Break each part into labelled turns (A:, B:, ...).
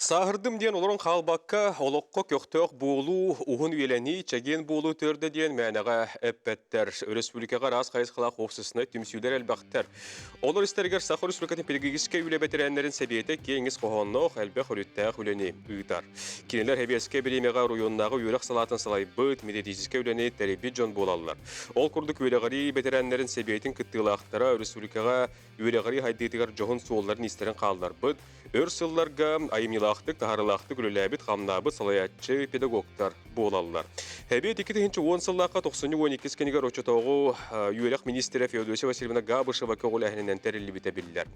A: Сааһырдым диэн олорон хаалбакка, олоххо көхтөөх буолуу, уһун үйэлэнии, чэгиэн буолуу төрдө диэн мээнэҕэ эппэттэр. Өрөспүүбүлүкэҕэ араас хайысхалаах уопсастыбаннай түмсүүлэр элбэхтэр. Олор истэригэр Саха Өрөспүүбүлүкэтин педагогическай үлэ бэтэрээннэрин сэбиэтэ киэҥ ис хоһоонноох, элбэх өрүттээх үлэни ыытар. Кинилэр Сэбиэскэй бириэмэҕэ оройуоннааҕы үөрэх салаатын салайбыт, методическай үлэни тэрийбит дьон буолаллар. Ол курдук үөрэҕирии бэтэрээннэрин сэбиэтин кыттыылаахтара өрөспүүбүлүкэҕэ үөрэҕирии сайдыытыгар дьоһун суолларын-иистэрин хаалларбыт, Өр сылларга айымньылаахтык, таһаарыылаахтык үлэлээбит-хамнаабыт салайааччы педагогтар буолаллар. Эбиэт 2010 сыллаахха тохсунньу 12 кэнигэр оччотооҕу үөрэх министрэ Феодосия Васильевна Габышева көҕүлээһининэн тэриллибитэ биллэр.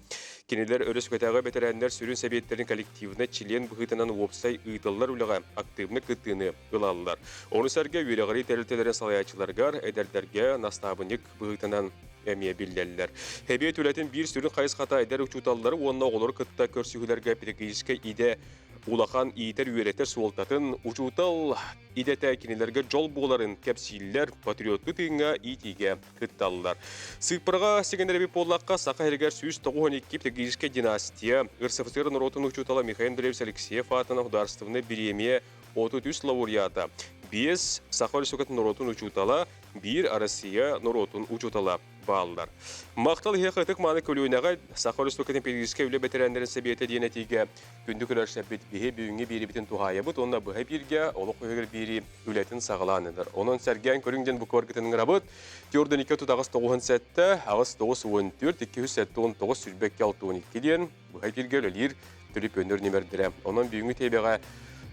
A: Кинилэр өрөспүүбүлүкэтээҕи бэтэрээннэр сүрүн сэбиэттэрин коллективнай чилиэн быһыытынан уопсай ыытыллар үлэҕэ активнай кыттыыны ылаллар. Ону сэргэ үөрэҕирии тэрилтэлэрин салайааччыларыгар, эдэрдэргэ настаабынньык быһыытынан эмиэ биллэллэр. Эбиэт үлэтин биир сүрүн хайысхата эдэр учууталлары уонна оҕолору кытта көрсүһүүлэргэ педагогическай идэ улахан иитэр-үөрэтэр суолтатын, учуутал идэтэ кинилэргэ дьол буоларын кэпсииллэр, патриоттуу тыыҥҥа иитиигэ кытталлар. Сыыппараҕа сигэнэрэбит буоллахха, Саха сиригэр 192 педагогическай династия, РСФСР норуотун учуутала Михаил Андреевич Алексеев аатынан художественнай бириэмийэ 33 лауреата, 5 Саха Өрөспүүбүлүкэтин норуотун учуутала, биир Россия норуотун учуутала бааллар. Махтал иһиэхэ ытык-мааны көлүөнэҕэ Саха Өрөспүүбүлүкэтин педагогическай үлэ бэтэрээннэрин сэбиэтэ диэн этиигэ күндү көрөөччүлэрбит биһи бүгүҥҥү биэриибитин туһаайабыт уонна быһа бииргэ олох үһүгэр биэрии үлэтин саҕалаан ыдар. Онон сэргээн көрүҥ диэн букваргытын ыҥырабыт. Түөрт 2 38 97, 8 9 14 279 22 62 диэн быһа эфиргэ үлэлиир түлүпүөннэр нүмердэрэ. Онон бүгүҥҥү тиэбэҕэ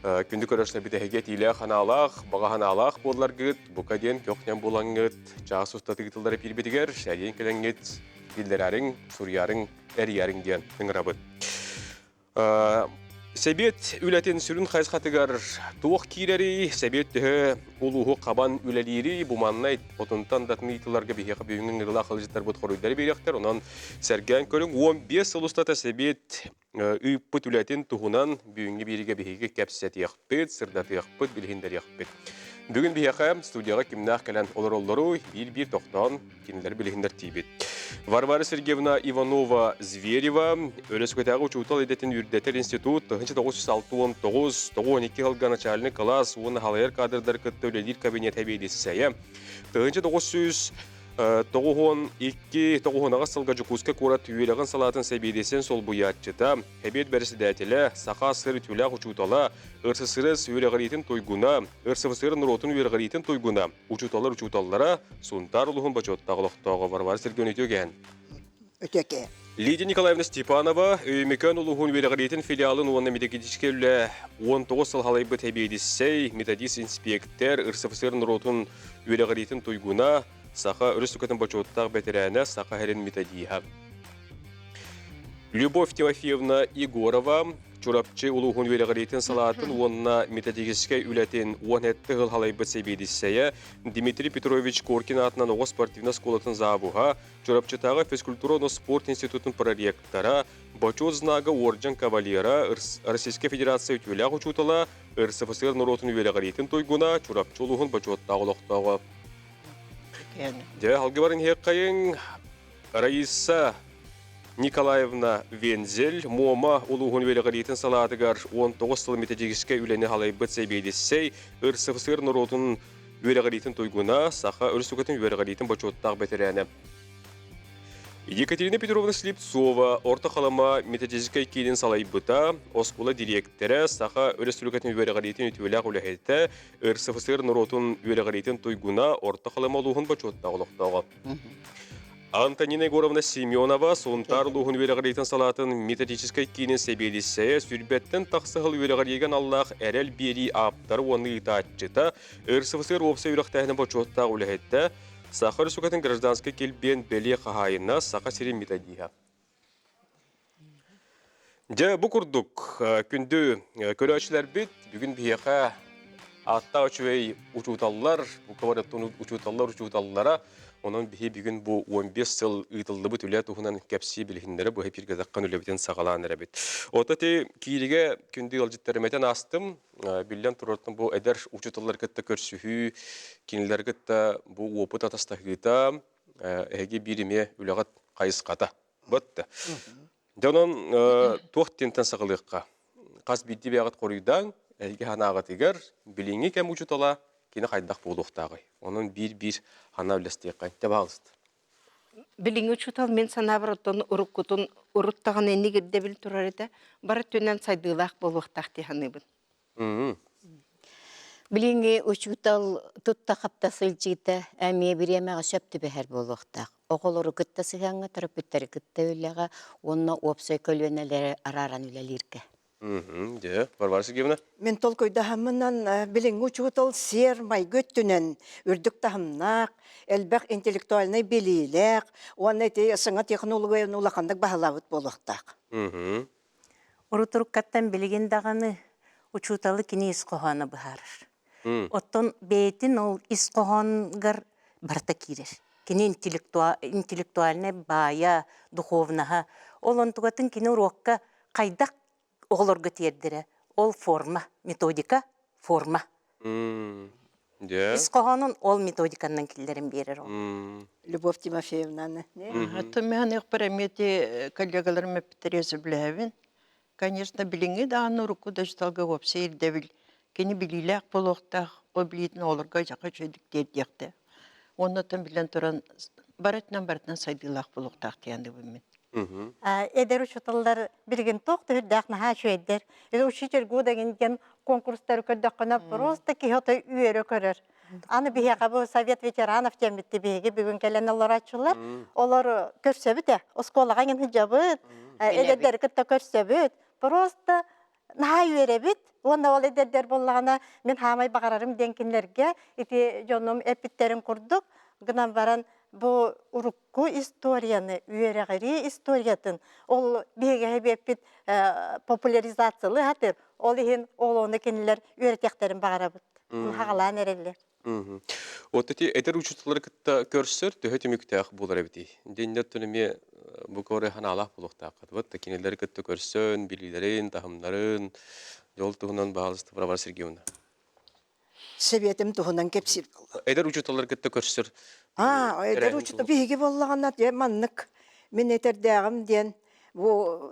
A: күндү көрөөччүлэрбит эһиги этиилээх ханаалаах, баҕа санаалаах буолларгыт, бука диэн көх-нэм булаҥҥыт, чаас устата ыытыллар эпиирбитигэр сэрийэн кэлэҥҥит биллэрэриҥ, суруйарыҥ, эрийэриҥ диэн ыҥырабыт. Сэбиэт үлэтин сүрүн хайысхатыгар туох киирэрий, сэбиэт төһө улууһу хабан үлэлиирий, бу манна отунтан да атын ыйытыыларга биһиэхэ бүгүҥҥү ыҥырыылаах ыалдьыттарбыт хоруйдары биэриэхтэр. Онон сэргээн көрүҥ, 15 сыл устата сэбиэт ыыппыт үлэтин туһунан бүгүҥҥү биэриигэ биһиги кэпсэтиэхпит, сырдатыахпыт, билиһиннэриэхпит. Бүгүн биһиэхэ студияҕа кимнээх кэлэн олороллоруй, биир-биир тохтоон кинилэри билиһиннэртиибит. Варвара Сергеевна Иванова-Зверева, Өрөспүүбүлүкэтээҕи учуутал идэтин үрдэтэр институт 1969-92 сылга начальник кылаас уонна халайар кадрдары кытта үлэлиир кабинет сэбиэдиссэйэ, 1900 92 тоҕуһунаҕас сылга Дьокуускай куорат үөрэҕин салаатын сэбиэдиссэйин солбуйааччыта, эбиэт бэрэссэдээтэлэ, Саха СССР үтүөлээх учуутала, РССР үөрэҕириитин туйгуна, РСФСР норуотун үөрэҕириитин туйгуна, учууталлар учууталлара, Сунтаар улууһун бочуоттаах олохтооҕо Варвара Сергеевна Үтүөгээн.
B: Үтүөкэ.
A: Лидия Николаевна Степанова Өймөкөөн улууһун үөрэҕириитин филиалын уонна методическай үлэ 19 сыл халайбыт сэбиэдиссэй, методист-инспектор, РСФСР норуотун үөрэҕириитин туйгуна, Саха Өрөспүүбүлүкэтин бочуоттаах бэтэрээнэ, Саха сирин методиһа. Любовь Тимофеевна Егорова Чурапчы улууһун үөрэҕириитин салаатын уонна методическай үлэтин 17 сыл халайбыт сэбиэдиссэйэ Дмитрий Петрович Коркин аатынан оҕо спортивнай оскуолатын завуһа, Чурапчытааҕы физкультура уонна спорт институтун проректора, Бочуот знага уордьан кавалера, Российскай Федерация үтүөлээх учуутала, РСФСР норуотун үөрэҕириитин туйгуна, Чурапчы улууһун бочуоттаах олохтооҕо. Дьэ, алгыбарын иһиэххэйиҥ Раиса Николаевна Вензель Муома улууһун үөрэҕириитин салаатыгар 19 сыл методическай үлэни халайбыт сэбиэдиссэй, РСФСР норуотун үөрэҕириитин туйгуна, Саха Өрөспүүбүлүкэтин үөрэҕириитин бочуоттаах бэтэрээнэ. Екатерина Петровна Слепцова Орто Халыма методическай киинин салайбыта, оскуола дириэктэрэ, Саха Өрөспүүбүлүкэтин үөрэҕириитин үтүөлээх үлэһитэ, РСФСР норуотун үөрэҕириитин туйгуна, Орто Халыма улууһун бочуоттаах олохтооҕо. Антонина Егоровна Семенова Сунтаар улууһун үөрэҕириитин салаатын методическай киинин сэбиэдиссэйэ, сүрбэттэн тахса сыл үөрэҕириигэ аналлаах эрэл биэрии ааптара уонна ыытааччыта, РСФСР уопсай үөрэхтээһинин бочуоттаах үлэһитэ, Саха Республикатын гражданскай килбиэн бэлиэ хаһаайына, Саха сирин методиһа. Дьэ, бу курдук күндү көрөөччүлэрбит бүгүн биһиэхэ ааттаах үчүгэй учууталлар, бука учууталлар учууталлара, онон биһи бүгүн бу 15 сыл ыытыллыбыт үлэ туһунан кэпсии билиһиннэрэ быһа эфиргэ таххан үлэбитин саҕалаан эрэбит. Ото ти кииригэ күндү ыалдьыттарым этэн аастым, биллэн турартан бу эдэр учууталлар кытта көрсүһүү, кинилэр кытта бу уопут атастаһыыта, эһиги биир эмиэ үлэҕит хайысхата. Бытты. Дьэ онон туох диэнтэн саҕалыахха? Хас биирдии бэйэҕит хоруйдааҥ, эһиги санааҕытыгар билиҥҥи кэм учуутала кини хайдах буолуохтааҕый? Онон биир-биир санаа үллэстиэххэ. Пожалуйста.
B: Билиҥҥи учуутал мин санаабар оттон уруккутун урут даҕаны инник ирдэбил турар этэ. Бары өттүнэн сайдыылаах буолуохтаах дии саныыбын.
C: Билиҥҥи учуутал тутта-хапта сылдьыыта эмиэ бириэмэҕэ сөп түбэһэр буолуохтаах. Оҕолору кытта сыһыаҥҥа, төрөппүттэри кытта үлэҕэ уонна уопсай көлүөнэлэри арааран үлэлииргэ.
A: Дьэ, Варвара Сергеевна?
D: Мин толкуйдаһаммынан билиҥҥи учуутал сиэр-майгы өттүнэн үрдүк таһымнаах, элбэх интеллектуальнай билиилээх уонна ити саҥа технологияны улаханнык баһылаабыт буолуохтаах.
E: Урутуруккаттан билигин даҕаны учууталы кини ис хоһооно быһаарар. Оттон бэйэтин ол ис хоһоонугар барыта киирэр. Кини интеллектуальнай баайа, духовнаһа, ол онтугатын кини уруокка хайдах оҕолорго тиэрдэрэ, ол форма, методика, форма. Ис хоһоонун ол методиканан киллэрэн биэрэр ол.
D: Любовь Тимофеевнаны.
F: Тымыһаныахпар эмиэ ти коллегаларым эппиттэрэ сөбүлэһэбин. Конечно, билиҥҥи даҕаны урукку да учууталга уопсай ирдэбил кини билиилээх буолуохтаах, ол билиитин оҕолорго дьаха үчүгэйдик тиэрдиэхтээх. Уонна билэн туран барытынан барытынан сайдыылаах буолуохтаах диэн мин.
G: Эдэр учууталлар билигин туох төһүрдээх наһаа үчүгэйдэр. Учитель года диэн конкурстары көрдөххүнэ просто киһи отой үөрэ көрөр. Аны биһиэхэ бу совет ветеранов диэммитти биһиги бүгүн кэлэн олорооччулар. Олор көрсөбүт ээ. Оскуолаҕа иҥин сылдьабыт, эдэрдэри кытта көрсөбүт. Просто наһаа үөрэбит уонна ол эдэрдэр буоллаҕына мин хаамай баҕарарым диэн кинилэргэ ити дьонум эппиттэрин курдук гынан баран бу урукку историяны үөрэҕирии историятын ол биһиги биэппит популяризациялыы сатыыр ол иһин ол ону кинилэр үөрэтиэхтэрин баҕарабыт хаҕалаан эрэллэр.
A: Вот эти эдэр учууталлары кытта көрсөр төһө түмүктээх буолар эбитий? Диннер оттон эмиэ бу көрө ханаалаах буолуохтааххыт. Вот кинилэри кытта көрсөн, билиилэрин, таһымнарын, дьол туһунан баһаалыста Варвара Сергеевна.
D: Сэбиэтим туһунан кэпсиир буолла.
A: Эдэр учууталлары кытта көрсөр
D: Аа, эдэр учуутал биһиги буоллаҕына дьэ маннык мин этэрдээҕим диэн бу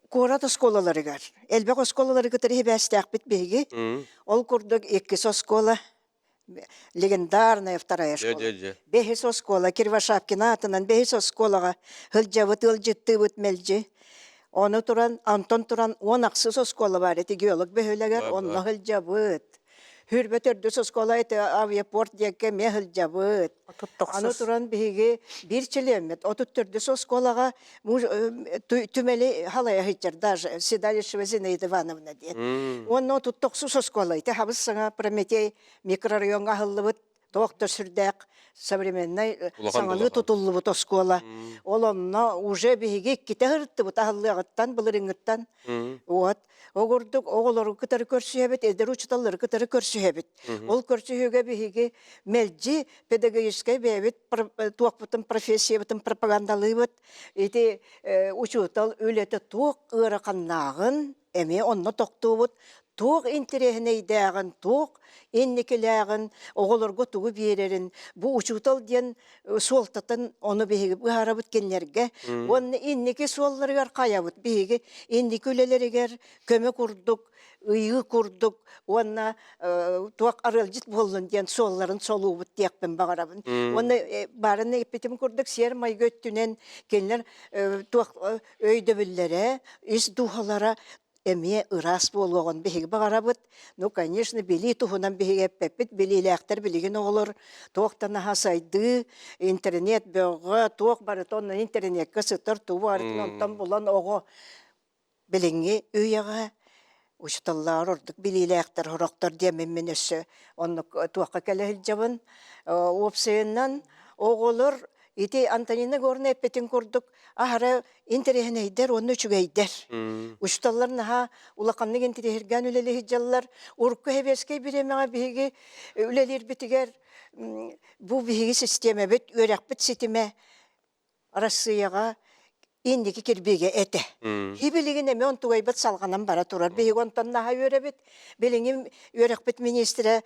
D: куорат оскуолаларыгар элбэх оскуолалары кытары сибээстээхпит биһиги. Ол курдук иккис оскуола легендарная вторая школа. Бэһис оскуола Кирвашапкина аатынан бэһис оскуолаҕа сылдьабыт, ыалдьыттыыбыт мэлдьи. Ону туран, онтон туран 10 ахсыс оскуола баар ити геолог бөһүөлэгэр онно сылдьабыт. Хүрбэ төрдүс оскуола ити авиапорт диэккэ эмиэ сылдьабыт. Аны туран биһиги биир чилиэммит 34-үс оскуолаҕа түмэли халайа сылдьар даже Седалищева Зинаида Ивановна диэн. Уонна 39-ус оскуола ити хабыс саҥа Прометей микрорайоҥҥа аһыллыбыт туох да сүрдээх современнай саҥалыы тутуллубут оскуола. Ол онно уже биһиги иккитэ сырыттыбыт аһыллыаҕыттан былырыҥҥыттан. Вот. Ол курдук оҕолору кытары көрсүһэбит, эдэр учууталлары кытары көрсүһэбит. Ол көрсүһүүгэ биһиги мэлдьи педагогическай бэйэбит туохпутун профессиябытын пропагандалыыбыт. Ити учуутал үлэтэ туох ыараханнааҕын эмиэ онно тохтуубут. Туох интэриэһинэйдээҕин, туох инникилээҕин, оҕолорго тугу биэрэрин, бу учуутал диэн суолтатын ону биһиги быһаарабыт кинилэргэ уонна инники суолларыгар хайабыт биһиги инники үлэлэригэр көмө курдук ыйыы курдук уонна туох арыалдьыт буоллун диэн суолларын солуубут диэхпин баҕарабын уонна баарын эппитим курдук сиэр-майгы өттүнэн кинилэр туох өйдөбүллэрэ ис дууһалара эмиэ ыраас буолуоҕун биһиги баҕарабыт. Ну, конечно, билии туһунан биһиги эппэппит. Билиилээхтэр билигин оҕолор туох да наһаа сайдыы, интернет бөҕө, туох барыта онно интернеккэ сытар, тугу барытын онтон булан оҕо билиҥҥи үйэҕэ учууталлар ордук билиилээхтэр сорохтор диэммин мин өссө оннук туохха кэлэ сылдьабын. Уопсайынан оҕолор ити Антонина Егоровна эппитин курдук аһара интэриэһинэйдэр уонна үчүгэйдэр. Учууталлар наһаа улаханнык интэриэһиргээн үлэлии сылдьаллар. Урукку сэбиэскэй бириэмэҕэ биһиги үлэлиирбитигэр бу биһиги систиэмэбит, үөрэхпит ситимэ Арассыыйаҕа инники кирбиигэ этэ. Билигин эмиэ онтугайбыт салҕанан бара турар. Биһиги онтон наһаа үөрэбит. Билиҥҥи үөрэхпит министрэ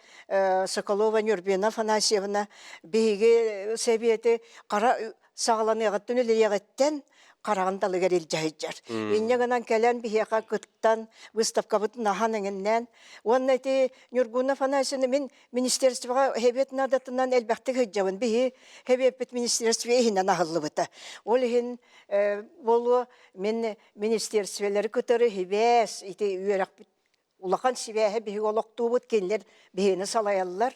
D: Соколова Нюрбина Афанасьевна биһиги сэбиэти хара саҕаланыаҕыттан үлэлиэҕиттэн. хараҕын далыгар илдьэ сылдьар. Инньэ гынан кэлэн биһиэхэ кыттан, выставкабытын аһан эҥиннээн. Уонна ити Ньургуна Афанасьевна мин министерствоҕа хэбиэт наадатынан элбэхтик сылдьабын. Биһи хэбиэппит министерство иһинэн аһыллыбыта. Ол иһин буолуо мин министерстволары кытары хибээс ити үөрэхпит улахан сибээһи биһиги олохтуубут, кинилэр биһигини салайаллар.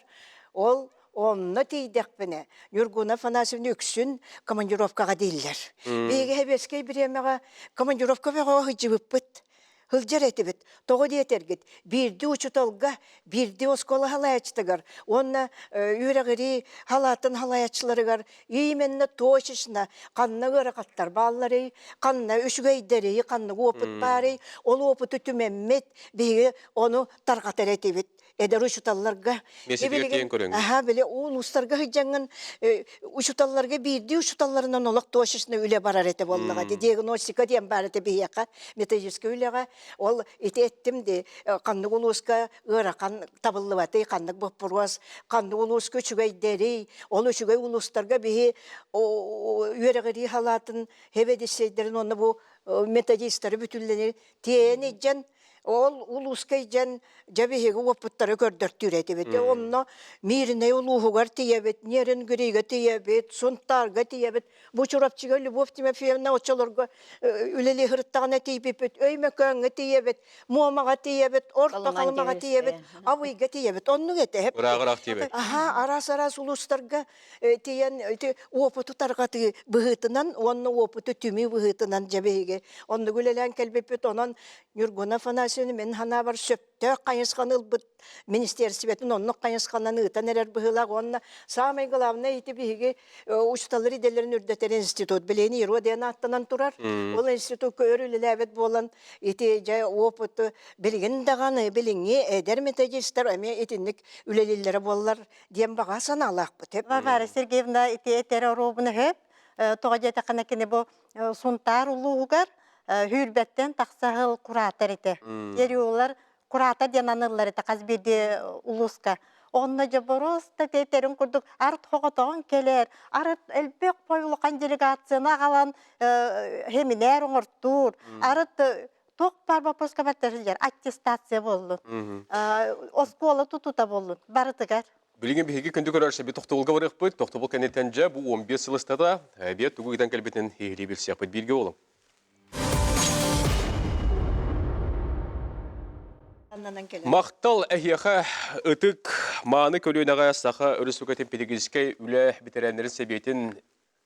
D: Ол онно тиийдэхпинэ, Ньургуна Афанасьевна үксүн командировкаҕа дииллэр. Биһиги сэбиэскэй бириэмэҕэ командировка бөҕөҕө сылдьыбыппыт. Сылдьар этибит. Тоҕо диэтэргит, биирдии учууталга, биирдии оскуола салайааччытыгар уонна үөрэҕирии халаатын салайааччыларыгар именно точечно ханна ыарахаттар баалларый, ханна үчүгэйдэрий, ханнык опыт баарый, ол опыту түмэммит, биһиги ону тарҕатар этибит эдэр учуталларга. Аха, били улуустарга сылдьаҥҥын учуталларга биирдии учуталларынан олох точечно үлэ барар этэ буоллаҕа. Диагностика диэн баар этэ биһиэхэ методическай үлэҕэ. Ол ити эттим ди ханнык улууска ыарахан табыллыбатый, ханнык боппуруос, ханнык улууска үчүгэйдэрий, ол үчүгэй улуустарга биһи үөрэҕирии халаатын хэбэдиссэйдэрин уонна бу методистары бүтүллэни тиэйэн илдьэн ол улууска илдьэн дьэ биһиги уоппуттары көрдөртүүр этибит. Онно Мииринэй улууһугар тиийэбит, Нерюнгрига тиийэбит, Сунтаарга тиийэбит. Бу Чурапчыга Любовь Тимофеевна оччолорго үлэлии сырыттаҕына тиийбиппит, Өймөкөөҥҥө тиийэбит, Муомаҕа тиийэбит, Орто Халымаҕа тиийэбит, Абыйга тиийэбит. Оннук этэ.
A: Ыраах-ыраах тиийэбит.
D: Аха, араас-араас улуустарга тиийэн ити уопуту тарҕатыы быһыытынан уонна уопуту түмүү быһыытынан дьэ биһиги оннук үлэлээн кэлбиппит. Онон Ньургуна Афанасьевна мин санаабар сөптөөх хайысханы ылбыт министиэрстибэтин оннук хайысханан ыытан эрэр быһыылаах уонна саамай главное ити биһиги учууталлар идэлэрин үрдэтэр институт билигин ИРО диэн ааттанан турар. Ол институкка өр үлэлээбит буолан ити дьэ опыты билигин даҕаны билиҥҥи эдэр методистар эмиэ итинник үлэлииллэрэ буоллар диэн баҕа санаалаахпыт.
G: Варвара Сергеевна ити этэр оруобуна сөп. Тоҕо диэтэххинэ кини бу Сунтаар улууһугар Хүүрбэттэн тахса сыл куратор этэ. Ериулар куратор диэн аныллар этэ хас биирдии улууска. Онно дьэ боруоста тиэтэрин курдук арыт хоҕотоҕун кэлэр, арыт элбэх улахан делегацияны аҕалан семинар оҥортуур, арыт туох баар боппуруоска барыта сылдьар аттестация буоллун, оскуола тутуута буоллун барытыгар.
A: Билигин биһиги күндү көрөөччү тохтобулга барыахпыт. Тохтобул кэнниттэн дьэ бу 15 сыл устата эбиэт тугу ыытан кэлбитин иһилии билсиэхпит. Бииргэ буолуҥ. Махтал эһиэхэ ытык мааны көлүөнэҕэ Саха Өрөспүүбүлүкэтин педагогическай үлэ бэтэрээннэрин сэбиэтин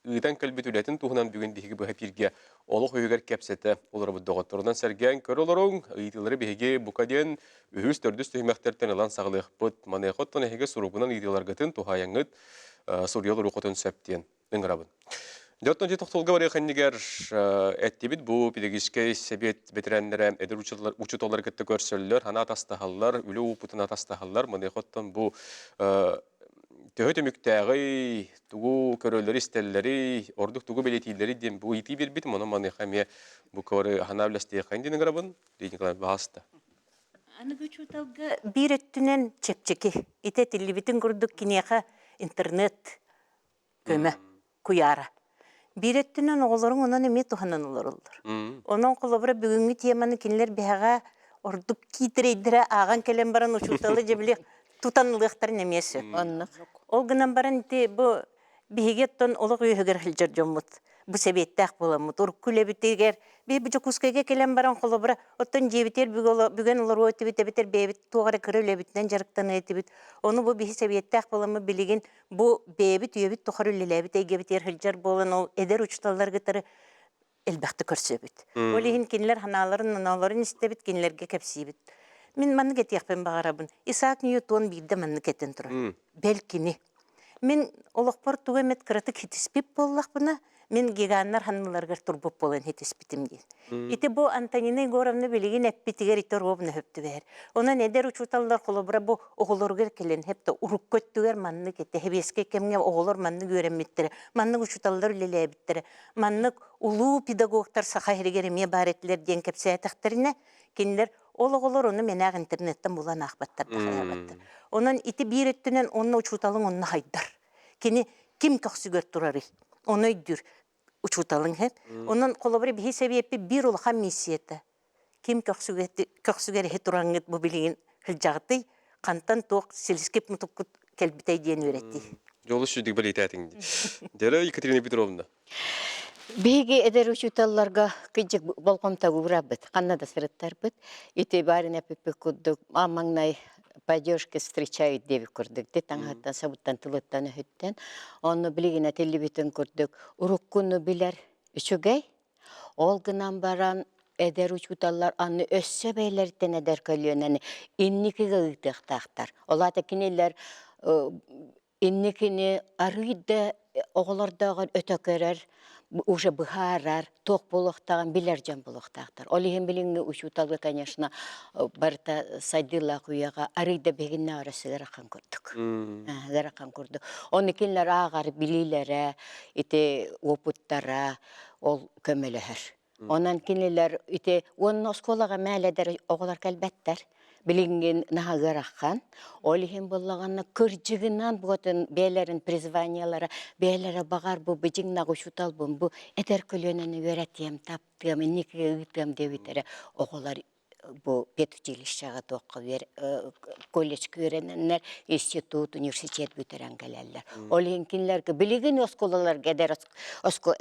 A: ыытан кэлбит үлэтин туһунан бүгүн биһиги быһа эфиргэ олох үһүгэр кэпсэтэ олоробут доҕотторунан сэргээн көрө олоруҥ. Ыйытыылары биһиги бука диэн үһүс, төрдүс түһүмэхтэртэн ылан саҕалыахпыт. Маныаха оттон эһиги суругунан ыйытыыларгытын туһаайаҥҥыт суруйа олоруоххутун сөп диэн ыҥырабын. Дьэ, оттон дьэ тохтолго барыах иннигэр эттибит бу педагогическай сэбиэт бэтэрээннэрэ эдэр учууталлары кытта көрсөллөр, санаа атастаһаллар, үлэ уопутун атастаһаллар. Маныаха оттон бу төһө түмүктээҕий, тугу көрөллөрүй-истэллэрий, ордук тугу бэлиэтииллэрий диэн бу ыйытыы биэрбитим. Онон маныаха эмиэ бу кыбары санаа үллэстиэххэйин диэн ыҥырабын. Лидия Николаевна, баҕаста.
E: Аныгы учууталга биир өттүнэн чэпчэки. Ити этиллибитин курдук киниэхэ интернет көмө куйаара. Биир өттүнэн оҕолоруҥ онон эмиэ туһанан олороллор. Онон холобура бүгүҥҥү теманы кинилэр биһэҕэ ордук киитэрэйдэрэ ааҕан кэлэн баран учууталы дьэ били тутан ылыахтарын эмиэ сөп.
C: Оннук.
E: Ол гынан баран ити бу биһиги оттон олох үөһүгэр сылдьар дьоммут бу сэбиэттээх буоламмыт урукку үлэбитигэр биһи бу Дьокуускайга кэлэн баран холобура оттон дьиэбитигэр бүгэн олоруо этибит эбэтэр бэйэбит туох эрэ кыра үлэбитинэн дьарыктаныа этибит ону бу биһи сэбиэттээх буоламмыт билигин Бу бэйэбит үйэбит тухары үлэлээбит эйгэбитигэр сылдьар буолан, ол эдэр учууталлары кытары элбэхтик көрсөбүт. Ол иһин кинилэр санааларын, оноолорун истэбит, кинилэргэ кэпсиибит. Мин маннык этиэхпин баҕарабын. Исаак Ньютон биирдэ маннык этэн турар. Бэл кини. Мин олохпор тугу эмит кыратык хитиспит буоллахпына, мин гиганнар санныларыгар турбут буолан хитиспитим диэн. Ити бу Антонина Егоровна билигин эппитигэр ити ровно сөп түбэһэр. Онон эдэр учууталлар холобура бу оҕолоругар кэлэн хэп урукку өттүгэр маннык этэ, сэбиэскэй кэмҥэ оҕолор маннык үөрэммиттэрэ, маннык учууталлар үлэлээбиттэрэ, маннык улуу педагогтар саха сиригэр эмиэ баар этилэр диэн кэпсээтэхтэринэ, кинилэр ол оҕолор ону мэнээх интернеттэн булан аахпаттар да хайаабаттар. Онон ити биир өттүнэн онно учууталыҥ онно хайдар. Кини ким көхсүгэр турарый? Ону өйдүүр. Учууталыҥ иһин. Онон холобура биһи сэбиэппит биир улахан миссията. Ким көхсүгэр иһи тураҥҥыт бу билигин сылдьаҕытый, хантан туох силискит мутуккут кэлбитэй диэн үөрэтии.
A: Дьолу сүдүк бэлиэтээтиҥ дии. Дьэ, Екатерина Петровна.
C: Биһиги эдэр учууталларга кыдьык болҕомто уурабыт, ханна да сырыттарбыт. Ити баарын эппиппит курдук, аан маҥнай поддержка встречают диэбит курдук, ди таҥаһыттан, сабыттан, тылыттан, өһүттэн. Онно билигин этиллибитин курдук, уруккуну билэр үчүгэй. Ол гынан баран эдэр учууталлар аны өссө бэйэлэриттэн эдэр көлүөнэни инникигэ ыытыахтаахтар. Ол аата кинилэр Инникини арыый да оҕолордооҕор өтө көрөр, уже быһаарар, туох буолуохтааҕын билэр дьон буолуохтаахтар. Ол иһин билиҥҥи учууталга, конечно, барыта сайдыылаах үйэҕэ арыый да биһигиннээҕэр өссө ыарахан курдук. Ыарахан курдук. Ону кинилэр ааҕар билиилэрэ, ити опыттара ол көмөлөһөр. Онон кинилэр ити уонна оскуолаҕа мээлэдэр оҕолор кэлбэттэр. Билиҥҥин наһаа ыарахан. Ол иһин буоллаҕына кырдьыгынан буотун бэйэлэрин призваниелара бэйэлэрэ баҕар бу быдьыҥнах учууталбын бу эдэр көлүөнэни үөрэтиэм, таптыам, инникигэ ыытыам диэбиттэрэ оҕолор бу педучилищеҕа туохха колледжка үөрэнэннэр институт, университет бүтэрэн кэлэллэр. Ол иһин кинилэргэ билигин оскуолаларга эдэр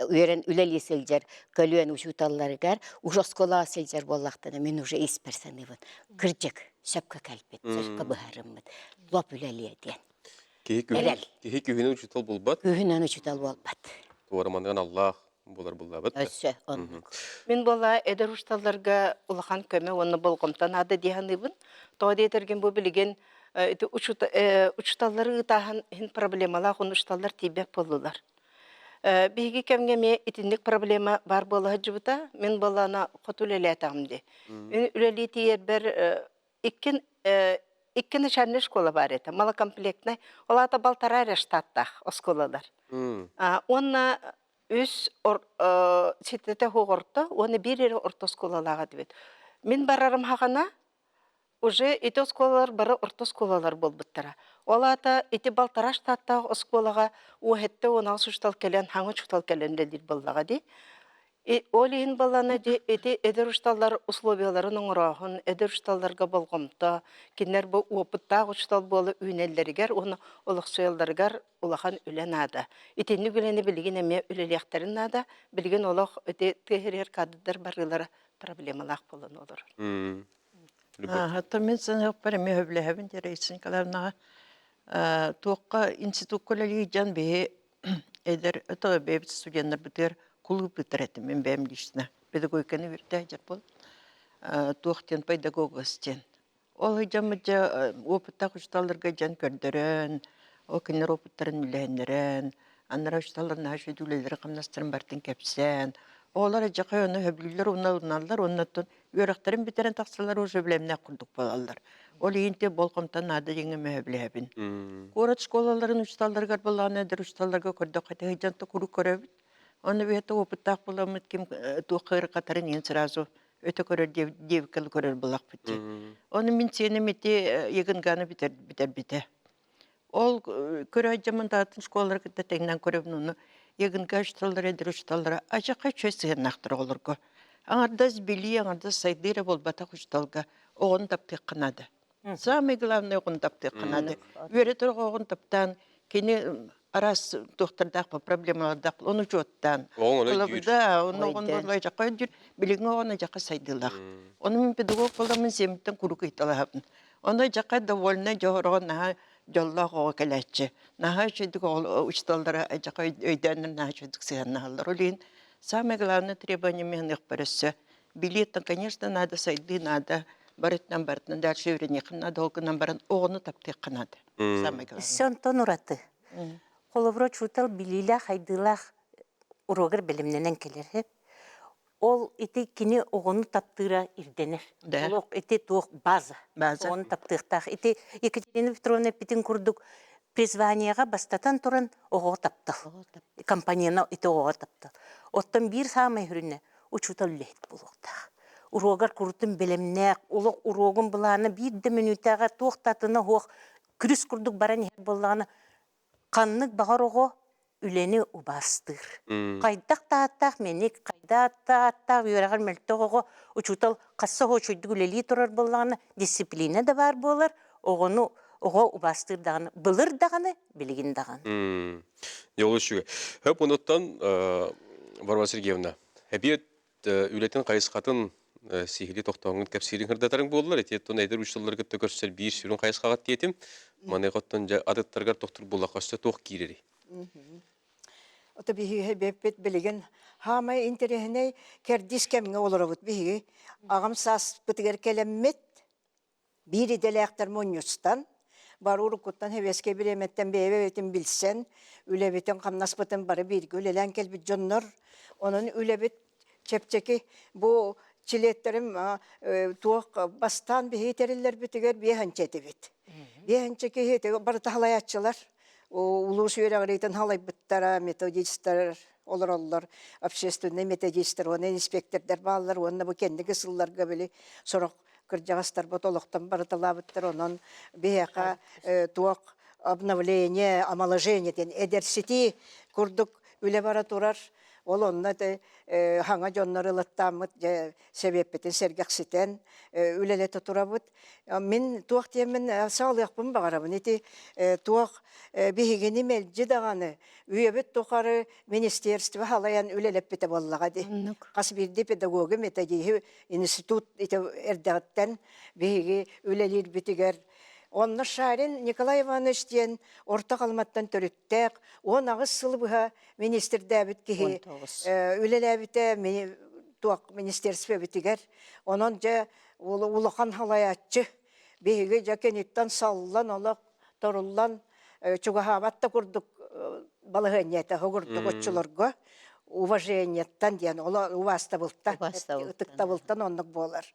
C: үөрэн үлэлии сылдьар көлүөн учууталларыгар уже оскуолаҕа сылдьар буоллахтарына мин уже испэр саныыбын. Кырдьык, сөпкө кэлбит, сөпкө быһаарыммыт. Лоп үлэлиэ диэн.
A: Киһи күһүн, киһи күһүнүн учуутал булбат.
C: Күһүнэн учуутал буолбат.
A: Туора Аллах булар буллабыт.
C: Өссө оннук.
B: Мин буола эдэр учууталларга улахан көмө уонна болҕомто наада дии саныыбын. Тоҕо диэтэргин бу билигин ити учууталлары ыытааһын иһин проблемалаах уонна учууталлар тиийбэт буоллулар. Биһиги кэмҥэ эмиэ итинник проблема баар буола сылдьыбыта. Мин буоллаҕына хоту үлэлээтэҕим дии. Мин үлэлии тиийэрбэр икки икки начальнай школа баар этэ, малокомплектнай. Ол аата балтараа эрэ штаттаах оскуолалар. Уонна үс ситэтэ суох орто уонна биир эрэ орто оскуолалаах этибит. Мин барарым хаҕана уже ити оскуолалар бары орто оскуолалар буолбуттара. Ол аата ити балтараа штаттаах оскуолаҕа уоһэтте 16 учуутал кэлэн, хаҥа учуутал кэлэн үлэлиир буоллаҕа дии. Ол иһин балана ити эдэр учууталлар условияларын оҥорооһун, эдэр учууталларга болҕомто, кинилэр бу уопуттаах учуутал буола үүнэллэригэр уонна олохсуйалларыгар улахан үлэ наада. Итинник үлэни билигин эмиэ үлэлиэхтэрин наада. Билигин олох ити тыа сиригэр кадрдар барыылара проблемалаах буолан олорор.
F: Хата мин саныахпар эмиэ сөбүлэһэбин Раиса Николаевнаҕа. Туохха институкка үлэлии дьон биһи эдэр это бэйэбит студеннарбытыгар кулууп ыытар этим мин бэйэм лично педагогиканы үөрэтэ сылдьар буол туох диэн педагогос диэн Ол сылдьаммыт дьэ опыттаах учууталларга дьон көрдөрөн, ол кинилэр опыттарын үлэһиннэрэн, анараа учууталлар наһаа үчүгэй үлэлэрин-хамнастарын барытын кэпсээн, оҕолор эдьэхэй ону сөбүлүүллэр уонна ылыналлар уонна оттон үөрэхтэрин бүтэрэн тахсаллар уже бэлэмнээх курдук буолаллар. Ол иһин те болҕомто наада диэҥҥэ мөһөбүлэһэбин. Куорат школаларын учууталларыгар буоллаҕына эдэр учууталларга көрдөххө сылдьан да куруук көрөбүт. Ону бэйэтэ опыттаах буоламмыт ким туохха ыарахаттарын иһин сразу өтө көрөр диэбиккэ көрөр буоллахпыт дии. Ону мин сиэним ити ЕГНГ-ны бүтэрбитэ. Ол көрө дьоммун даатын школалары кытта тэҥнэн көрөбүн ону ЕГНГ учууталлара, эдэр учууталлара ачахха үчүгэй сыһыаннаахтар оҕолорго. Аҥардас билии, аҥардас сайдыы эрэ буолбатах учууталга оҕону таптыахха наада. Самое главное оҕону таптыахха наада. Үөрэтэр оҕоҕун таптаан кини араас туохтардаах проблемалардаах ону учуоттаан. Да, ону оҕону дьахха өйдүүр, билиҥҥи оҕону дьахха сайдыылаах. Ону мин педагог буоламмын сиэммиттэн куруук ыйыталаһабын. Ону дьахха довольна дьоһороҕо наһаа дьоллоох оҕо кэлээччи. Наһаа үчүгдүк учууталлара дьахха өйдөөннөр наһаа үчүгдүк сыһыаннаһаллар. Ол иһин самое главное требование мин өссө билиэттэн, конечно, надо сайдыы наада, барытынан барытынан дальше үөрэниэххин наада, ол гынан баран оҕону таптыахха наада. Самое главное.
E: Өссө онтон ураты. Холобура, учуутал билиилээх, хайдыылаах уруогар бэлэмнэнэн кэлэр. Ол ити кини оҕону таптыыра ирдэнэр.
F: Да.
E: Олох ити туох база.
F: База.
E: Оҕону таптыахтаах. Ити Екатерина Петровна эппитин курдук призваниеҕа бастатан туран оҕоҕо таптал. Компанияна ити оҕоҕо таптал. Оттон биир саамай сүрүнэ учуутал үлэһит буолуохтаах. Уруогар курутун бэлэмнээх, олох уруогун былаана биир да мүнүүтэҕэ туох да атына суох күрүс курдук баран иһэр буоллаҕына, ханнык баҕар оҕо Үлэни убаастыыр. Хайдах да ааттаах мэник, хайдах да ааттаах үөрэҕэр мөлтөх оҕо учуутал хасса оһуочуйдук үлэлии турар буоллаҕына, дисциплина да баар буолар, оҕону оҕо убаастыыр даҕаны, былыр даҕаны, билигин даҕаны.
A: Дьэ, ол үчүгэй. Хөп онуттан Варвара Сергеевна, эбиэт үлэтин хайысхатын сиһилии тохтооҥҥун кэпсиириҥ сырдатарыҥ буоллар, ити оттон эдэр учууталлары кытта көрсөр биир сүрүн хайысхаҕа тиэтим. Маныаха оттон дьэ атыттаргар тохтуур буоллахха өссө туох киирэрий?
D: Ото биһиги бэппит билигин хаамай интэриэһинэй кэрдиис кэмҥэ олоробут биһиги. Аҕам сааспытыгар кэлэммит Биир идэлээхтэр мунньустан, бары уруккуттан сэбиэскэй бириэмэттэн бэйэ-бэйэбитин билсэн, үлэбитин-хамнаспытын бары бииргэ үлэлээн кэлбит дьоннор. Онон үлэбит чэпчэки. Бу чилиэттэрим туох бастаан биһиги тэриллэрбитигэр биэһэнчэ этибит. Биэһэнчэ киһи барыта халайааччылар. Улуус үөрэҕириитин халайбыттара, методистар олороллор, общественнай методистар уонна инспектордар бааллар уонна бу кэнники сылларга били сорох кырдьаҕастарбыт олохтон барыталаабыттар онон биһиэхэ туох обновление омоложение диэн эдэрситии курдук үлэ бара турар ол онно хаҥа дьоннор ылаттааммыт дьэ сэбиэппитин сэргэхситэн үлэлэтэ турабыт мин туох диэммин саҕалыахпын баҕарабын ити туох биһигини мэлдьи даҕаны үйэбит тухары министерство халайан үлэлэппитэ буоллаҕа дии хас биирдии педагогы методиһы институт ити эрдэҕиттэн биһиги үлэлиирбитигэр онно Шарин Николай Иванович диэн Орто Халыматтан төрүттээх 18 сыл быһа министрдээбит киһи үлэлээбитэ туох министерствобитигэр онон дьэ улахан халайааччы биһиги дьэ киниттэн саллан олох торуллан чугаһаабат да курдук балаһыанньа этэ курдук оччолорго уважениеттан диэн ол убаастабылтан ытыктабылтан оннук буолар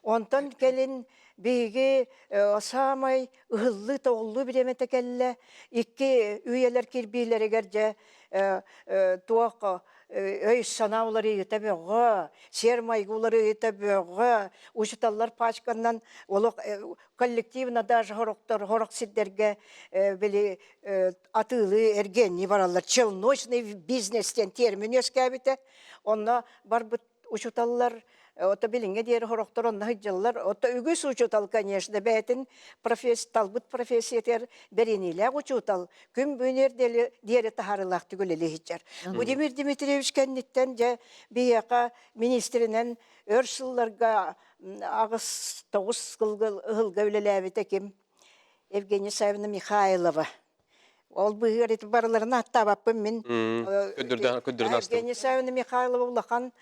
D: онтон кэлин биһиги саамай ыһыллыы-тоҕуллуу бириэмэтэ кэллэ икки үйэлэр кирбиилэригэр дьэ туох өй-санаа уларыйыыта бөҕө, сиэр-майгы уларыйыыта бөҕө, учууталлар пачканнан олох коллективно даже хорохтор хорох сирдэргэ били атыылыы эргиэннии бараллар челночный бизнес диэн термин үөскээбитэ онно барбыт учууталлар ото билиҥҥэ диэри хорохтор онно сылдьаллар ото үгүс учуутал конечно бэйэтин професс талбыт профессиятыгар бэриниилээх учуутал күн бүгүнүөр диэри таһаарыылаахтык үлэлии сылдьар Владимир Дмитриевич кэнниттэн дьэ биһиэхэ министринэн өр сылларга аҕыс тоҕус ыһылга үлэлээбитэ ким Евгения Саввина Михайлова ол быыһыгар ити барыларын ааттаабаппын мин Евгения Саввина Михайлова улахан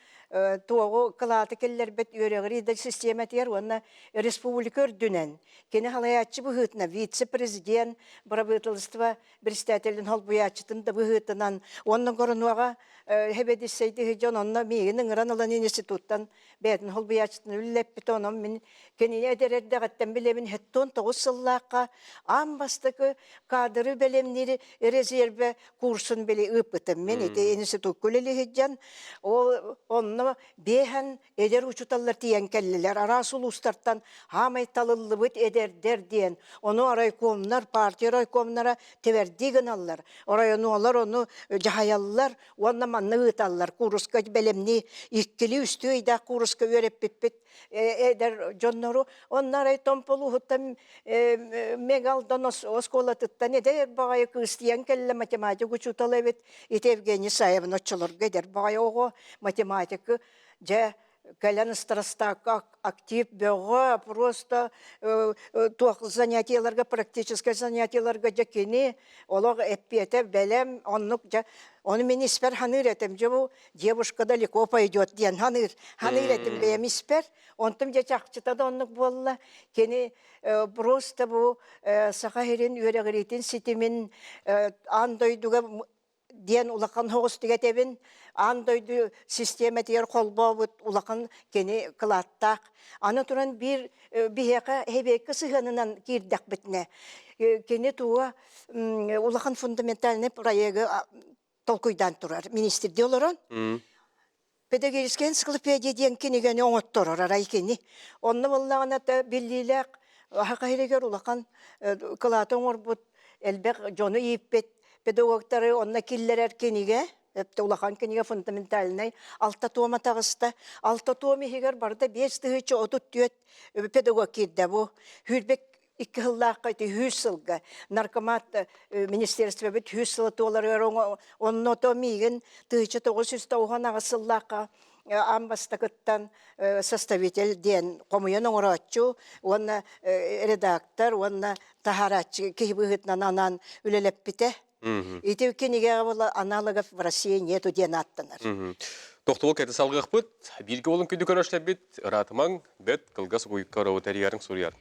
D: туоҕу кылааты киллэрбит үөрэҕирии да систиэмэтигэр уонна республика үрдүнэн кини халайааччы быһыытынан вице-президент бырабыыталыстыба председателин холбуйааччытын да быһыытынан уонна Горонуоҕа хэбэдиссэйдиһи дьон онно миигин ыҥыран ылан институттан бэйэтин холбуйааччытын үллэппитэ онон мин кинини эдэр эрдэҕиттэн билэбин 79 сыллаахха аан бастакы кадры бэлэмниир резервэ курсун били ыыппытым мин ити институкка үлэлии сылдьан ол онно биэһэн эдэр учууталлар тиийэн кэллилэр араас улуустартан хаамай талыллыбыт эдэрдэр диэн ону райкомнар партия райкомнара тэбэрдии гыналлар оройонуолар ону дьаһайаллар уонна манна ыыталлар кууруска бэлэмнии иккилии үстүү ыйдаах кууруска үөрэппиппит эдэр дьоннору онно арай Томполууһуттан Мегалдан оскуолатыттан эдэр баҕайы кыыс тиийэн кэллэ математик учуутала эбит ити Евгений Саевна оччолорго эдэр баҕайы оҕо математика дьэ кэлэн ыстарастаакка актив бөҕө просто туох занятиеларга практическай занятиеларга дьэ кини олох эппиэтэ бэлэм оннук дьэ ону мин испэр ханыыр этим дьэ бу девушка далеко пойдет диэн ханыыр ханыыр этим бэйэм испэр онтум дьэ чахчыта да оннук буолла кини просто бу саха сирин үөрэҕириитин ситимин аан дойдуга диэн улахан соҕустук этэбин. Аан дойду систиэмэтигэр холбообут улахан кини кылааттаах. Аны туран биир биһиэхэ хэбиэккэ сыһыанынан киирдэхпитинэ, кини туга улахан фундаментальный проегы толкуйдаан турар министрдии олорон Педагогическая энциклопедия диэн кинигэни оҥотторор арай кини. Онно буоллаҕына биллиилээх аһаха иһигэр улахан кылааты оҥорбут элбэх дьону ииппит. педагогтары онно киллэрэр кинигэ, өптө улахан кинигэ фундаментальнай алта туома таҕыста. Алта туом иһигэр барыта 5034 педагог киирдэ бу. Сүүрбэ икки сыллаахха ити 100 сылга наркомат министерствобыт 100 сыла туоларыгар онно то миигин 1998 сыллаахха аан бастакыттан составитель диэн хомуйан оҥорооччу уонна редактор уонна таһаарааччы киһи быһыытынан анаан үлэлэппитэ. Ити кинигэҕэ була аналогов в России нету диэн ааттанар.
A: Тохтобул кэти салгыахпыт, бииргэ буолан күндү көрөшлэрбит, ыраатымаҥ, бэт кылгас уйукка робот эрийэрин суруйар.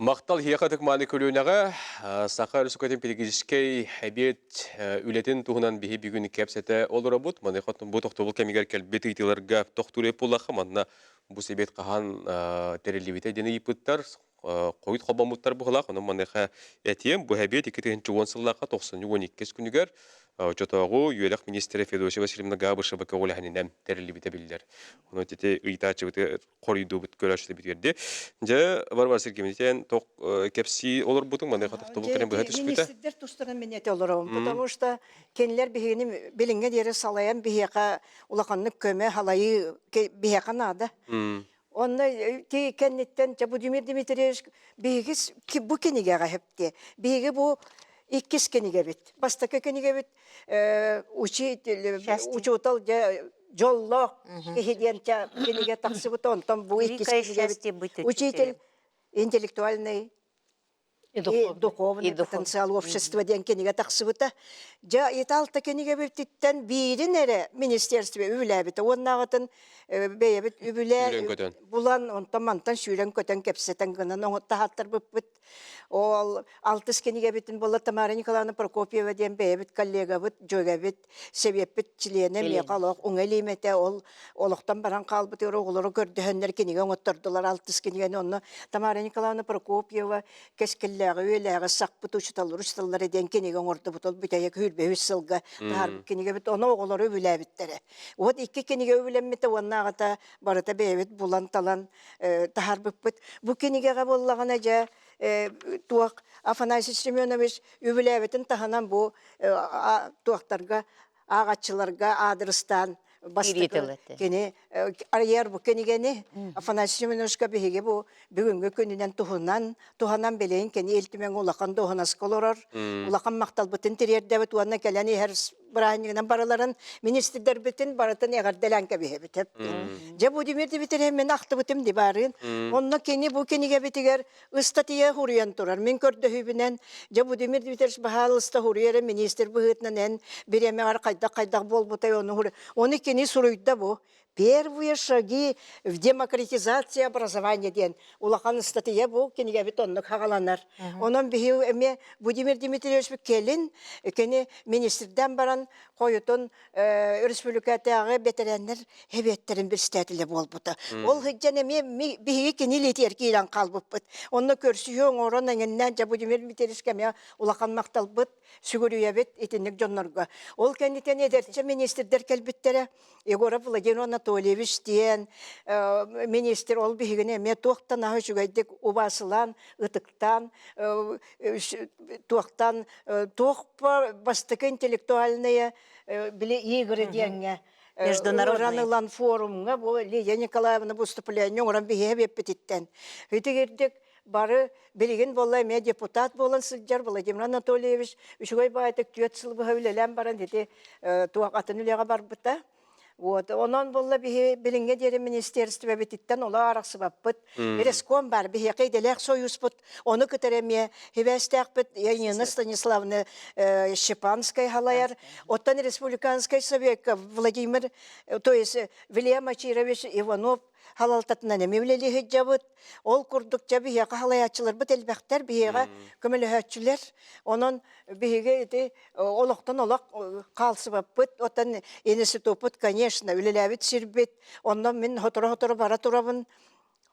A: Махтал һиэхэ ытык-мааны көлүөнэҕэ Саха Өрөспүүбүлүкэтин педагогическай эбиэт үлэтин туһунан биһи бүгүн кэпсэтэ олоробут. Маныаха бу тохтобул кэмигэр кэлбит ыйытыыларга тохтуур буоллахха, манна бу сэбиэт хаһан тэриллибитэ диэн ыйыппыттар, хойут холбоммуттар быһыылаах. Онон маныаха этиэм, бу эбиэт 2010 сыллаахха 91 күнүгэр оччотооҕу үөрэх министрэ Федосия Васильевна Габышева көҕүлээһининэн тэриллибитэ биллэр. Онон ити ыйытааччыбыты хоруйдуубут көрөөччүлэрбитигэр дии. Дьэ, Варвара Сергеевна, тох кэпсии олорбутуҥ, маныаха тохтобул кэлэн быһа түспүтэ.
D: Министрдэр тустарынан мин этэ олоробун, потому что кинилэр биһигини билиҥҥэ диэри салайан биһиэхэ улаханнык көмө, халайыы биһиэхэ наада. Онно ти кэнниттэн Будимир Дмитриевич биһиги бу кинигэҕэ хэпти. Биһиги бу иккис кинигэбит. Бастакы кинигэбит учитель, учуутал дьэ дьоллоох киһи диэн кинигэ тахсыбыта. Онтон бу иккис кинигэбит учитель интеллектуальный и духовный потенциал общества диэн кинигэ тахсыбыта. Дьэ, италта кинигэбититтэн биирин эрэ министерство үбүлээбитэ. Уоннааҕытын бэйэбит үбүлээ булан, онтон мантан сүүрэн-көтөн кэпсэтэн гынан таһааттарбыппыт. Ол алтыс кинигэбитин буолла Тамара Николаевна Прокопьева диэн бэйэбит коллегабыт, дьүөгэбит, сэбиэппит чилиэнэ миэхэ олох уҥа илиим этэ. Ол олохтон баран хаалбытыгар оҕолору көрдөһөннөр кинигэ оҥоттордулар алтыс кинигэни. Онно Тамара Николаевна Прокопьева кэскиллээҕи үйэлээҕи сахпыт учууталлар учууталлара диэн кинигэ оҥордубут. Ол бүтэйэ 23 сылга таһаарбыт кинигэбит. Ону оҕолору үбүлээбиттэрэ. Вот икки кинигэ үбүлэммитэ уоннааҕыта барыта бэйэбит булан-талан таһаарбыппыт. Бу кинигэҕэ буоллаҕына дьэ туох Афанасий Семенович үбүлээбитин таһынан бу туохтарга ааҕаччыларга аадырыстаан бастакы кини арыйар бу кинигэни Афанасий Семеновичка биһиги бу бүгүҥҥү күнүнэн туһунан туһанан билигин кини Ил Түмэҥ улахан дуоһунаска олорор улахан махталбытын тириэрдэбит уонна кэлэн иһэр бырааһынньыгынан барыларын министрдэрбитин барытын эҕэрдэлээн кэбиһэбит. Дьэ Будимир Дмитриевич мин ахтыбытым ди баарыын. Онно кини бу кинигэбитигэр ыстатыйа хуруйан турар. Мин көрдөһүүбүнэн дьэ Будимир Дмитриевич баһаалыста хуруйара министр быһыытынан эн бириэмэҕэр хайдах-хайдах буолбутай ону Оны кини суруйда бу. Первые шаги в демократизации образования диэн улахан ыстатыйа бу кинигэбит оннук хаҕаланар. Онон биһи эмиэ Владимир Дмитриевич кэлин кини министрдэн баран хойутун республикатааҕы бэтэрээннэр хэбиэттэрин председателэ буолбута. Ол сылдьан эмиэ биһиги кини илиитигэр киирэн хаалбыппыт. Онно көрсүһүү оҥорон эҥиннээн дьэ Владимир Дмитриевичка эмиэ улахан махталбыт сүгүрүйэбит итинник дьоннорго. Ол кэнниттэн эдэрчэ министрдэр кэлбиттэрэ. Егоров Владимир Анатольевич диэн министр ол биһигини эмиэ туохтан аһы үчүгэйдик убаасылаан, ытыктаан, туохтан туох бастакы интеллектуальные били игры диэҥҥэ Международный ылан форумҥа бу Лидия Николаевна выступление оҥорон биһиэхэ биэппититтэн. Итигирдик бары билигин буолла эмиэ депутат буолан сылдьар Владимир Анатольевич үчүгэй баайтык түөрт сыл быһа үлэлээн баран ити туох атын үлэҕэ барбыта. Вот. Онон буолла биһи билиҥҥэ диэри министерствобититтэн оло арахсыбаппыт. Реском бар, биһиэхэ идэлээх союзпут, ону кытары эмиэ хибээстээхпит Янина Станиславна Щепанская халайар. Оттон Республиканскай советка Владимир, то есть Вильям Ачирович Иванов халалтатынан эмиэ үлэлии сылдьабыт. Ол курдук дьэ биһиэхэ халайааччыларбыт элбэхтэр, биһиэхэ көмөлөһөөччүлэр. Онон биһиги ити олохтон олох хаалсыбаппыт. Оттон институппут, конечно, үлэлээбит сирбит. Онно мин сотору-сотору бара турабын.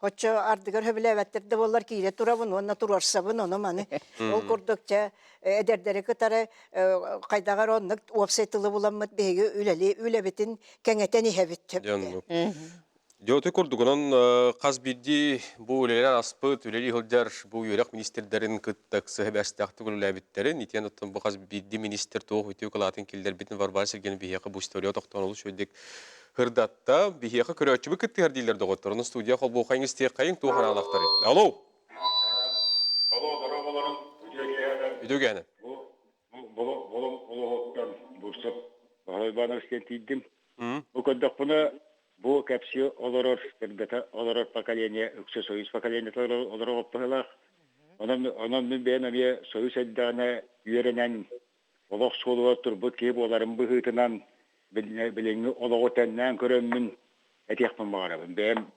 D: Оччо ардыгар сөбүлээбэттэр да буоллар киирэ турабын уонна туруорсабын ону маны. Ол курдук чэ эдэрдэри кытары хайдах эрэ оннук уопсай тылы буламмыт биһиги үлэли үлэбитин кэҥэтэн иһэбит.
A: Дьон Дьэ, курдук, онон хас биирдии бу үлэлэр аспыт, үлэлии сылдьар бу үөрэх министрдэрин кытта сыһа-бэстээхтик үлэлээбиттэрин, итиэн оттон бу хас биирдии министр туох үтүө кылаатын киллэрбитин Варвара Сергеевна биһиэхэ бу история тохтоон олус үчүгэйдик сырдатта. Биһиэхэ көрөөччүбүт кыттыһар дииллэр доҕоттор. Ону студия холбуохайыҥ истиэххэйиҥ, туох араалахтарый? Алло!
H: Алло, дорооболорун, үтүө киэһэнэн.
A: Үтүө киэһэнэн.
H: Бу Булуҥ улууһуттан Бурцев Баһылай Иванович диэн тиийдим. Бу көрдөхпүнэ, бу кэпсии олорор, сырдата олорор поколение, үксэ Союз поколениета олорор быһыылаах. Онон, онон мин бэйэм эмиэ Союз эрдэҕинэ үөрэнэн, олох суолугар турбут киһи буоларым быһыытынан, билиҥҥи олоҕу тэҥнээн көрөммүн этиэхпин баҕарабын, бэйэм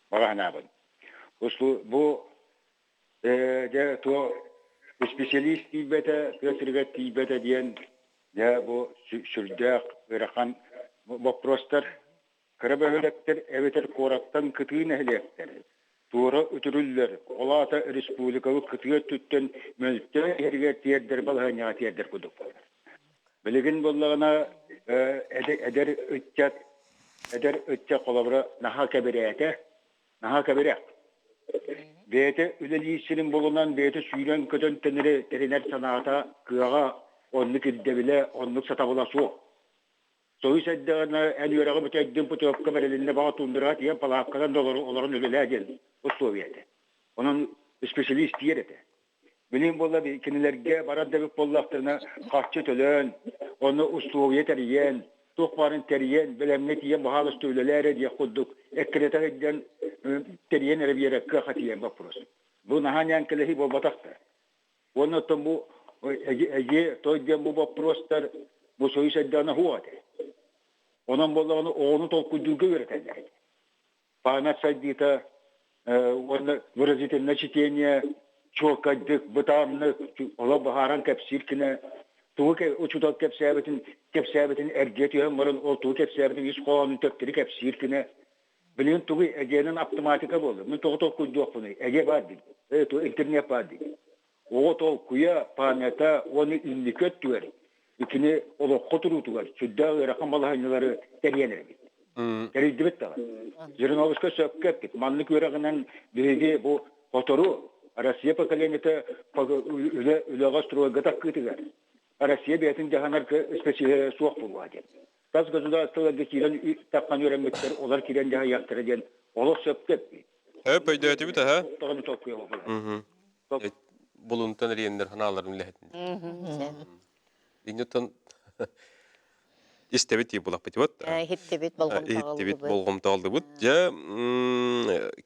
H: баҕа санаабын. Бу Дьэ, туох исписэлиис тиийбэтэ, тыа сиригэр тиийбэтэ диэн, дьэ, бу сүрдээх ыарахан боппуруостар. Кыра бөһүөлэктэр эбэтэр куораттан кытыы нэһилиэктэр туора үтүрүллэр, ол аата республикабыт кытыы өттүттэн мөлтөөн иһэригэр тиэрдэр балаһыанньаҕа тиэрдэр курдук буолар. Билигин буоллаҕына эдэр ыччат эдэр ыччат холобура наһаа кэбирээтэ, Наһаа кэбирэх. Бэйэтэ үлэлиир сирин булунан, бэйэтэ сүүрэн-көтөн тэнэри тэринэр санаата, кыаҕа, оннук ирдэбилэ, оннук сатабыла суох. Союз эрдэҕинэ эн үөрэҕи бүтэрдин путевка бэрилиннэ баҕа тундраҕа тиийэн палаакканан да олорон үлэлээ диэн условие этэ. Онон специалист тиийэр этэ. Билигин буолла кинилэргэ барар да эбит буоллахтарына харчы төлөөн, ону условия тэрийэн, туох баарын тэрийэн, бэлэмҥэ тиийэн баһаалыста үлэлээ эрэ диэх курдук эккирэтэ сылдьан тэрийэн эрэ биэрэр кыахха тиийэн боппуруос. Бу наһаа ньээҥкэлэһии буолбатах да. Уонна оттон бу эдьиэ той диэн бу боппуруостар бу союз эрдэҕинэ суох этэ. Онон буоллаҕына оҕону толкуйдуурга үөрэтэллэр этэ. Память сайдыыта уонна выразительное чтение чуолкайдык, бытааннык олох быһааран кэпсиир кинэ тугу учуутал кэпсээбитин кэпсээбитин эргийэ түһэн баран ол тугу кэпсээбитин ис хоһоонун төптөрү кэпсиир кинэ билигин тугу эдьиэнэн автоматика буолла мин тоҕо толкуйдуохпунуй эдьиэ баар дии интернет баар дии Оҕо толкуйа, памята уонна инники өттүгэр итини олоххо туруутугар сүрдээх ыарахан балаһыанньалары тэрийэн эрэбит. Тэрийдибит даҕаны. Жириновскай сөпкө эппит. Маннык үөрэҕинэн биһиги бу сотору Россия поколениета үлэ үлэҕэ стройга таккыытыгар Россия бэйэтин дьаһанар специалиһа суох буолуо диэн. Тас государстволарга киирэн таххан үөрэммиттэр, олор киирэн дьаһайыахтара диэн олох сөпкө эппит.
A: Өп өйдөөтүбүт аһа. Булунтан эриэннэр ханааларын үлэһитин. Инньоттон истэбит тии булаппыт вот.
C: Иһиттибит
A: Иһиттибит болҕомтоҕоллубут. Дьэ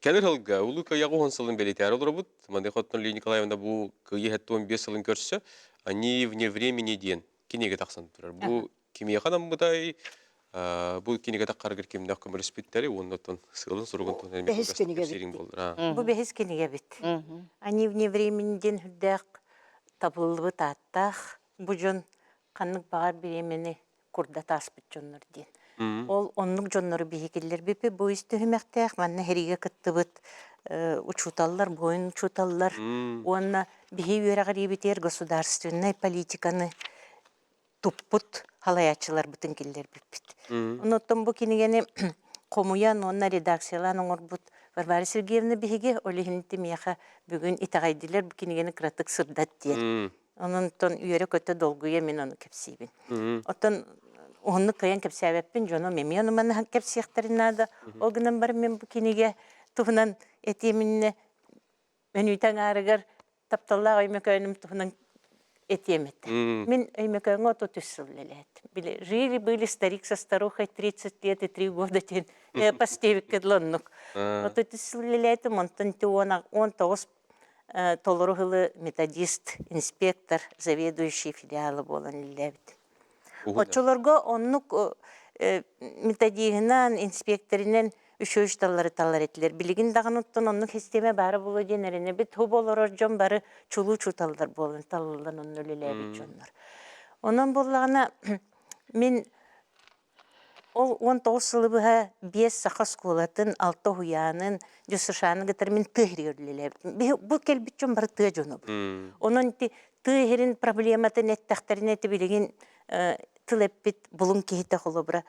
A: кэлэр сылга Улуу Кыайыы уһун сылын бэлиэтээри олоробут. Маныаха оттон Лия Николаевна бу Кыайыы 75 сылын көрсө «Они вне времени» диэн кинигэ тахсан турар. Бу кимиэхэ анаммытай бу кинигэ таххарыгар кимнээх көмөлөспүттэри уонна оттон сыалын-соругун туһунан
D: Бэһис кинигэбит.
E: Бу бэһис кинигэбит. Они вне времени диэн үрдээх табыллыбыт ааттаах бу дьон ханнык баҕар бириэмэни курдат ааспыт дьоннор диэн. Ол оннук дьоннору биһикиллэрбиппит бу ис түһүмэхтээх манна сэриигэ кыттыбыт учууталлар, буойун учууталлар уонна биһи үөрэҕириибитигэр государственнай политиканы туппут халайааччыларбытын киллэрбиппит. Онуттан бу кинигэни хомуйан уонна редакциялаан оҥорбут Варвара Сергеевна биһиги ол иһин миэхэ бүгүн итэҕэйдилэр бу кинигэни кыратык сырдат диэн. Онон үөрэ-көтө долгуйа мин ону кэпсиибин. Оттон уһуннук кыайан кэпсээбэппин, дьонум эмиэ ону маны кэпсиэхтэрин наада. Ол гынан баран мин бу кинигэ туһунан этиим иннинэ Мүнүүтэ аҥаарыгар тапталлаах Өймөкөөнүм туһунан этиэм этэ. Мин Өймөкөөҥҥө 33 сыл үлэлээтим. Били жили-были старик со старухой 30 лет и 3 года диэн эпос диэбиккэ дылы оннук. 33 сыл үлэлээтим, онтон ити 19 толору сылы методист, инспектор, заведующий филиала буолан үлэлээбитим. Оччолорго оннук методиһынан, инспекторинэн үчүгэй учууталлары талар этилэр. Билигин даҕаны оттон оннук систиэмэ баара буолуо диэн эрэнэбит. Хуб олорор дьон бары чулуу учууталлар буолан талыллан онно үлэлээбит дьоннор. Онон буоллаҕына мин Ол 19 сылы быһа биэс саха оскуолатын, алта уһуйаанын, ДЮСШ-ны кытары мин тыа иһигэр үлэлээбитим. Бу кэлбит дьон бары тыа дьонобут. Онон ити тыа иһирин проблематын эттэхтэринэ ити билигин тыл эппит булуҥ киһитэ холобура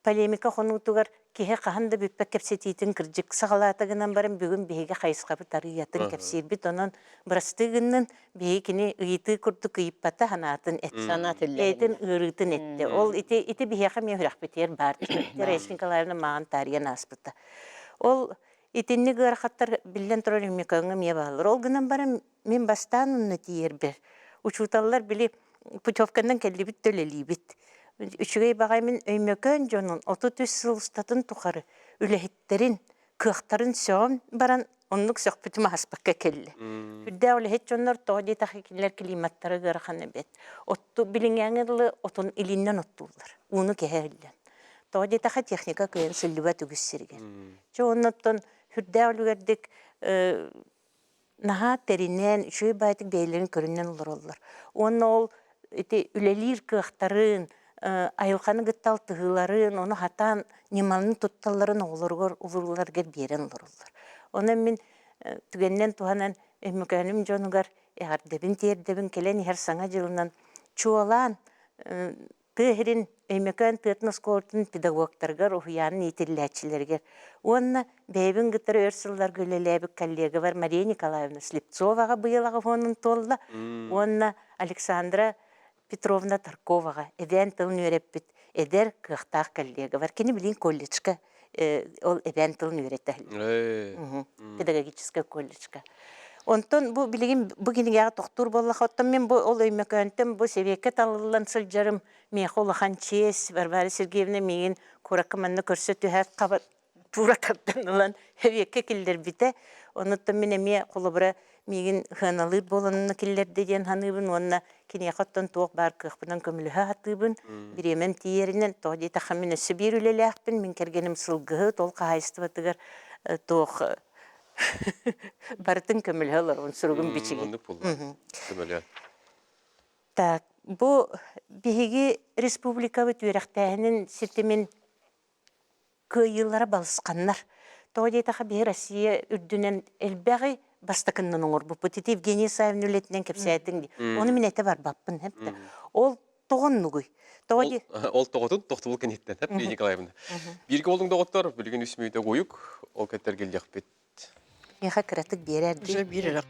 E: полемика хонуутугар киһи хаһан да бүппэт кэпсэтиитин кырдьык саҕалаата гынан баран бүгүн биһиги хайысхабыт арыйатын кэпсиирбит онон бырастыы гыннын биһиги кини ыйытыы курдук ыйыппата санаатын эттэ
C: Санаат
E: бэйэтин ыарыытын эттэ ол ити ити биһиэхэ эмиэ үрэхпитигэр баар Раиса Николаевна мааҕын таарыйан ааспыта ол итинник ыарахаттар биллэн турар Өймөкөөҥҥө эмиэ бааллар ол гынан баран Мин бастаан онно тиийэрбэр учууталлар били путевканан кэллибит да үлэлиибит. Үчүгэй баҕайы мин Өймөкөөн дьонун 33 сыл устатын тухары үлэһиттэрин, кыахтарын сөҕөн баран оннук сөхпүтүм ааспакка кэллэ. Үрдээх үлэһит дьоннор тоҕо диэтэххэ кинилэр климаттара ыарахан эбит. Отту билиҥҥээҥҥэ дылы отун илииннэн оттууллар, ууну кэһэ иһиллэн. Тоҕо диэтэххэ техника кыайан сыллыбат үгүс сиригэр. Чэ оннуттан сүрдээх үлүгэрдик наһаа тэринэн, үчүгэй баайытык бэйэлэрин көрүнэн олороллор. Уонна ол ити үлэлиир кыахтарын, айылҕаны кытта алтыһыыларын, ону хатаан ньыманы тутталларын оҕолоругар, улууларыгар биэрэн олороллор. Онон мин түгэнинэн туһанан Өймөкөөнүм дьонугар эҕэрдэбин тиэрдэбин, кэлэн иһэр Саҥа дьылынан чуолаан тыа сирин Өймөкөөн тыатын оскуолатын педагогтарыгар, уһуйаанын иитиллээччилэригэр уонна бэйэбин кытары өр сылларга үлэлээбит коллегабар Мария Николаевна Слепцоваҕа быйыл аҕыһуонун туолла уонна Александра Петровна Тарковаҕа эбээн тылын үөрэппит эдэр кыахтаах коллегабар. Кини билигин колледжка ол эбээн тылын үөрэтэ педагогическай колледжка. Онтон бу билигин бу кинигэҕэ тохтуур буоллахха, оттон мин бу ол Өймөкөөнтөн бу сэбиэккэ талыллан сылдьарым миэхэ улахан чиэс. Варвара Сергеевна миигин куоракка манна көрсө түһээт хаба туура тардан ылан сэбиэккэ киллэрбитэ. Онуттан мин эмиэ холобура миигин сыаналыыр буолан киллэрдэ диэн саныыбын уонна киниэхэ оттон туох баар кыахпынан көмөлөһө сатыыбын. Бириэмэм тиийэринэн, тоҕо диэтэххэ мин өссө биир үлэлээхпин, мин кэргэним сылгыһыт, ол хаһаайыстыбатыгар туох барытын көмөлөһө олоробун суругум бичигин.
A: Оннук буолла. Көмөлөөн.
E: Так, бу биһиги республикабыт үөрэхтээһинин ситимин кыайыылара балысханнар. Тоҕо диэтэххэ биһи Россия үрдүнэн элбэҕи бастакыннан оҥорбуппут. Ити Евгения Исаевна үлэтинэн кэпсээтиҥ дии. Ону мин этэ барбаппын. Ол тоҕоннугуй? Тоҕо дии?
A: Ол тоҕотун тохтобул кэнниттэн, Евгения Николаевна. Бииргэ болуҥ доҕоттор, билигин үс мүнүүтэ уйук, ол кэттэргиллиэхпит.
E: Миэхэ кыратык биэрэр дии.
F: Биир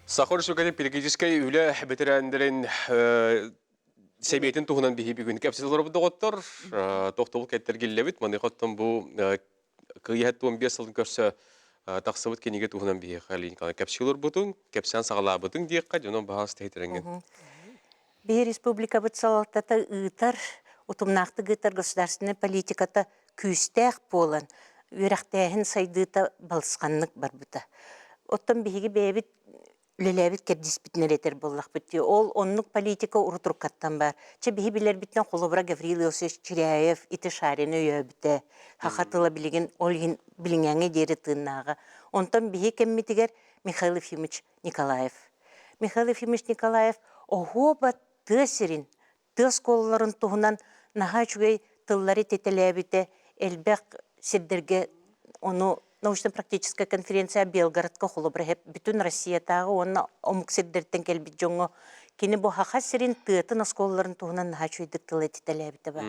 A: Саха Республикатын педагогическай үлэ бэтэрээннэрин сэбиэтин туһунан биһи бүгүн кэпсэтэ олоробут доҕоттор. Тохтобул кэттэргиллэбит. Маныаха оттон бу Кыйыһа 15 сылын көрсө тахсыбыт кинигэ туһунан биһиэхэ Алина Николаевна кэпсии олорбутуҥ, кэпсээн саҕалаабытыҥ диэххэ, дьонум баһаас тэһитэрэҥҥин.
E: Биһи республикабыт салалтата ыытар, утумнаахтык ыытар государственнай политиката күүстээх буолан, үөрэхтээһин сайдыыта балысханнык барбыта. Оттон биһиги бэйэбит үлэлээбит кэрдииспитин эрэ этэр буоллахпыт дии. Ол оннук политика урутуруккаттан баар. Чэ, биһи билэрбитинэн холобура Гаврил Иосифович Чиряев ити Шарины өйөөбүтэ. Саха тыла билигин ол иһин билиҥҥээҥҥэ диэри тыыннааҕа. Онтон биһи кэммитигэр Михаил Ефимович Николаев. Михаил Ефимович Николаев оһуоба тыа сирин тыа оскуолаларын туһунан наһаа үчүгэй тыллары тэтэлээбитэ элбэх сирдэргэ ону научно-практическая конференция Белгородка холобура бүтүн Россиятааҕы уонна омук сирдэртэн кэлбит дьоҥҥо кини бу Саха сирин тыатын оскуолаларын туһунан наһаа үчүгэйдик тыл этитэлээбитэ баар.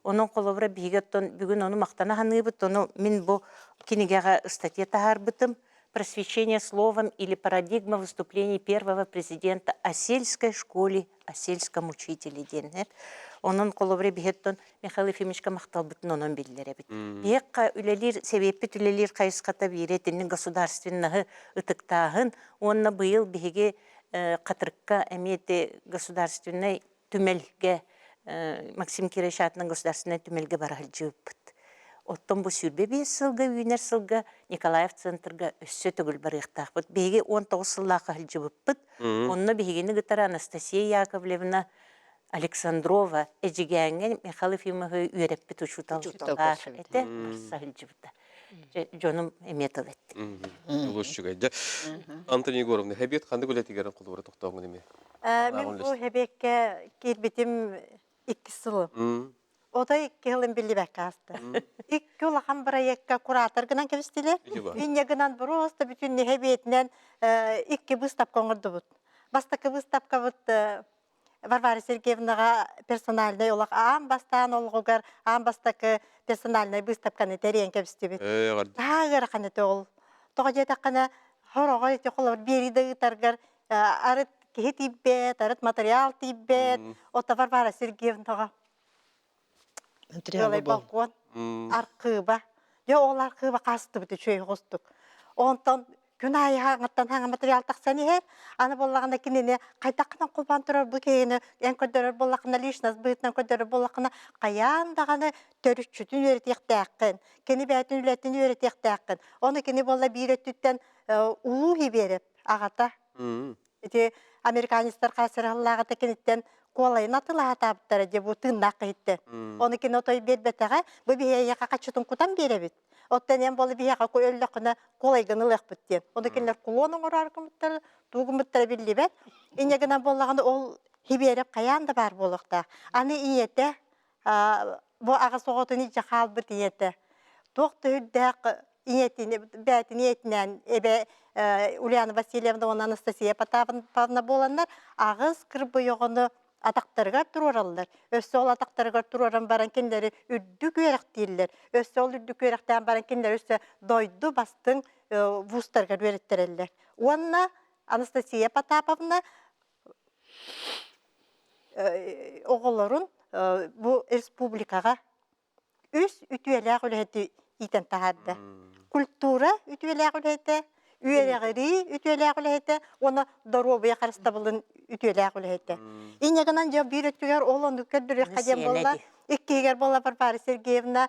E: Онон холобура биһиги оттон бүгүн ону махтана саныыбыт, ону мин бу кинигэҕэ ыстатыйа таһаарбытым. Просвещение словом или парадигма выступлений первого президента о сельской школе о сельском учителе диэн Онон холобура биһиэттэн Михаил Ефимовичка махталбытын онон биллэрэбит. Биһиэххэ үлэлиир сэбиэппит үлэлиир хайысхата биирэ итинник государственноһы ытыктааһын уонна быйыл биһиги Хатырыкка эмиэ ити государственнай түмэлгэ Максим Кирович аатынан государственнай түмэлгэ бара сылдьыбыппыт. Оттон бу 25 сылга үүнэр сылга Николаев центрга өссө төгүл барыахтаахпыт. Биһиги 19 сыллаахха сылдьыбыппыт. Онно биһигини кытары Анастасия Яковлевна Александрова Эдьигээҥҥэ Михаил Ефимовы үөрэппит учуутал баар этэ, барса сылдьыбыта. Дьонум эмиэ тыл эттим.
A: Улус үчүгэй. Дьэ, Антония Егоровна, хэбиэт ханнык үлэтигэр холобура тохтооҥҥун эмиэ?
G: Мин бу хэбиэккэ киирбитим иккис сылым. Отой икки сылым биллибэккэ ааста. Икки улахан бырайыакка куратор гынан кэбистилэр. Инньэ гынан просто бүтүн нэһэбиэтинэн икки быыстапка оҥордубут. Бастакы быыстапкабыт Варвара Сергеевнаҕа персональнай олох аан бастаан олоҕугар аан бастакы персональнай быыстапканы тэрийэн кэбистибит. Наһаа ыарахан этэ ол. Тоҕо диэтэххинэ, хороҕо ити холобур биэрии да ыытаргар арыт киһи тиийбэт, арыт материал тиийбэт. Оттон Варвара Сергеевнаҕа Ыалай балкон, архыыба. Дьэ ол архыыба хаастыбыт үчүгэй оҕустук. Онтон күн аайы хаҥаттан хаҥа материал тахсан иһэр. Аны буоллаҕына кинини хайдаххынан холбоон турар бу киһини эн көрдөрөр буоллаххына личность быһыытынан көрдөрөр буоллаххына хайаан даҕаны төрүччүтүн үөрэтиэхтээххин, кини бэйэтин үлэтин үөрэтиэхтээххин. Ону кини буолла биир өттүттэн улуу Хибиэрэп аҕата Ити американецтар хаасырыһаллааҕыта киниттэн куолайын атылаһатаабыттара дьэ бу тыыннаах киһиттэн. Ону кини отой биэрбэтэҕэ, бу биһиэхэ хаччытын кутан биэрэбит. Оттон эн буола биһиэхэ өллөххүнэ куолайгын ылыахпыт диэн. Ону кинилэр кулон оҥороору гыммыттара, тугу гыммыттара биллибэт. Инньэ гынан буоллаҕына ол хибиэрэп хайаан да баар буолуохтаах. Аны ийэтэ бу аҕыс оҕотун илдьэ хаалбыт ийэтэ туох да үрдээх ийэтин бээтин ийэтинээн эбэ Ульяна Васильевна уонна Анастасия Потаповна буоланнар аҕыс кырбый оҕону атахтарыгар туруораллар. Өссө ол атахтарыгар туруоран баран кинилэри үрдүк үөрэхтииллэр. Өссө ол үрдүк үөрэхтээн баран кинилэри өссө дойду бастыҥ вузтарыгар үөрэттэрэллэр. Уонна Анастасия Потаповна оҕолорун бу республикаҕа үс үтүөлээх үлэһити иитэн таһаарда. Культура үтүөлээх үлэһитэ, үөрэҕирии үтүөлээх үлэһитэ уонна доруобуйа харыстабылын үтүөлээх үлэһитэ. Инньэ гынан дьэ биир өттүгэр ол оннук көрдөрүөххэ диэн буолла. Иккиһигэр буолла Варвара Сергеевна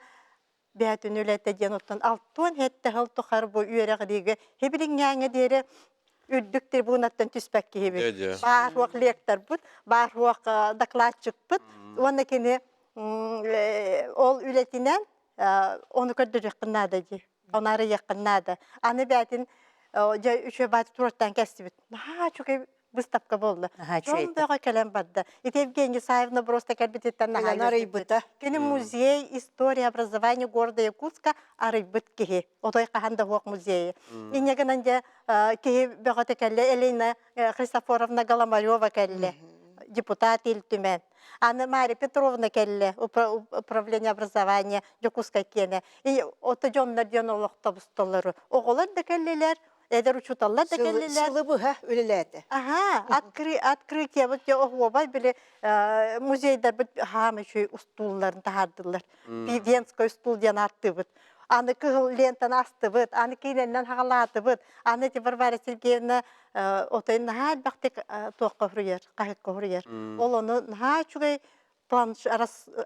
G: бээтин үлэтэ диэн оттон 67 сыл тухары бу үөрэҕириигэ хибилиҥҥээҥҥэ диэри үрдүк трибунаттан түспэт киһибит. Баар суох лекторбут, баар суох докладчикпыт уонна кини ол үлэтинэн ону көрдөрүөххүн наада дии. Ону арыйыаххын наада. Аны бээтин дьэ үчүгэй бааты туруортаан кэстибит. Наһаа үчүгэй выставка буолла. Дьон бөҕө кэлэн барда. Ити Евгения Исаевна просто кэлбититтэн наһаа
D: арыйбыта.
G: Кини музей история образования города Якутска арыйбыт киһи. Отой хаһан да суох музейы. Инньэ гынан дьэ киһи бөҕөтө кэллэ. Элина Христофоровна Голомарева кэллэ. Депутат Ил Түмэн. Аны Мария Петровна кэллэ, управление образования Дьокуускай киэнэ. И ото дьоннор диэн олохтобустолору. Оҕолор да кэллилэр, эдэр учууталлар да кэллилэр.
D: Сылы быһа үлэлээтэ.
G: Аха, откры, открытиебыт дьэ оһуобай били музейдарбыт хаам үчүгэй устуулларын таһаардылар. Венской устуул диэн ааттыыбыт. Аны кыһыл лентаны астыбыт, аны киинэннэн хаҕалаатыбыт. Аны ити Варвара Сергеевна отой наһаа элбэхтик туохха суруйар, хаһыакка суруйар. Ол ону наһаа үчүгэй планш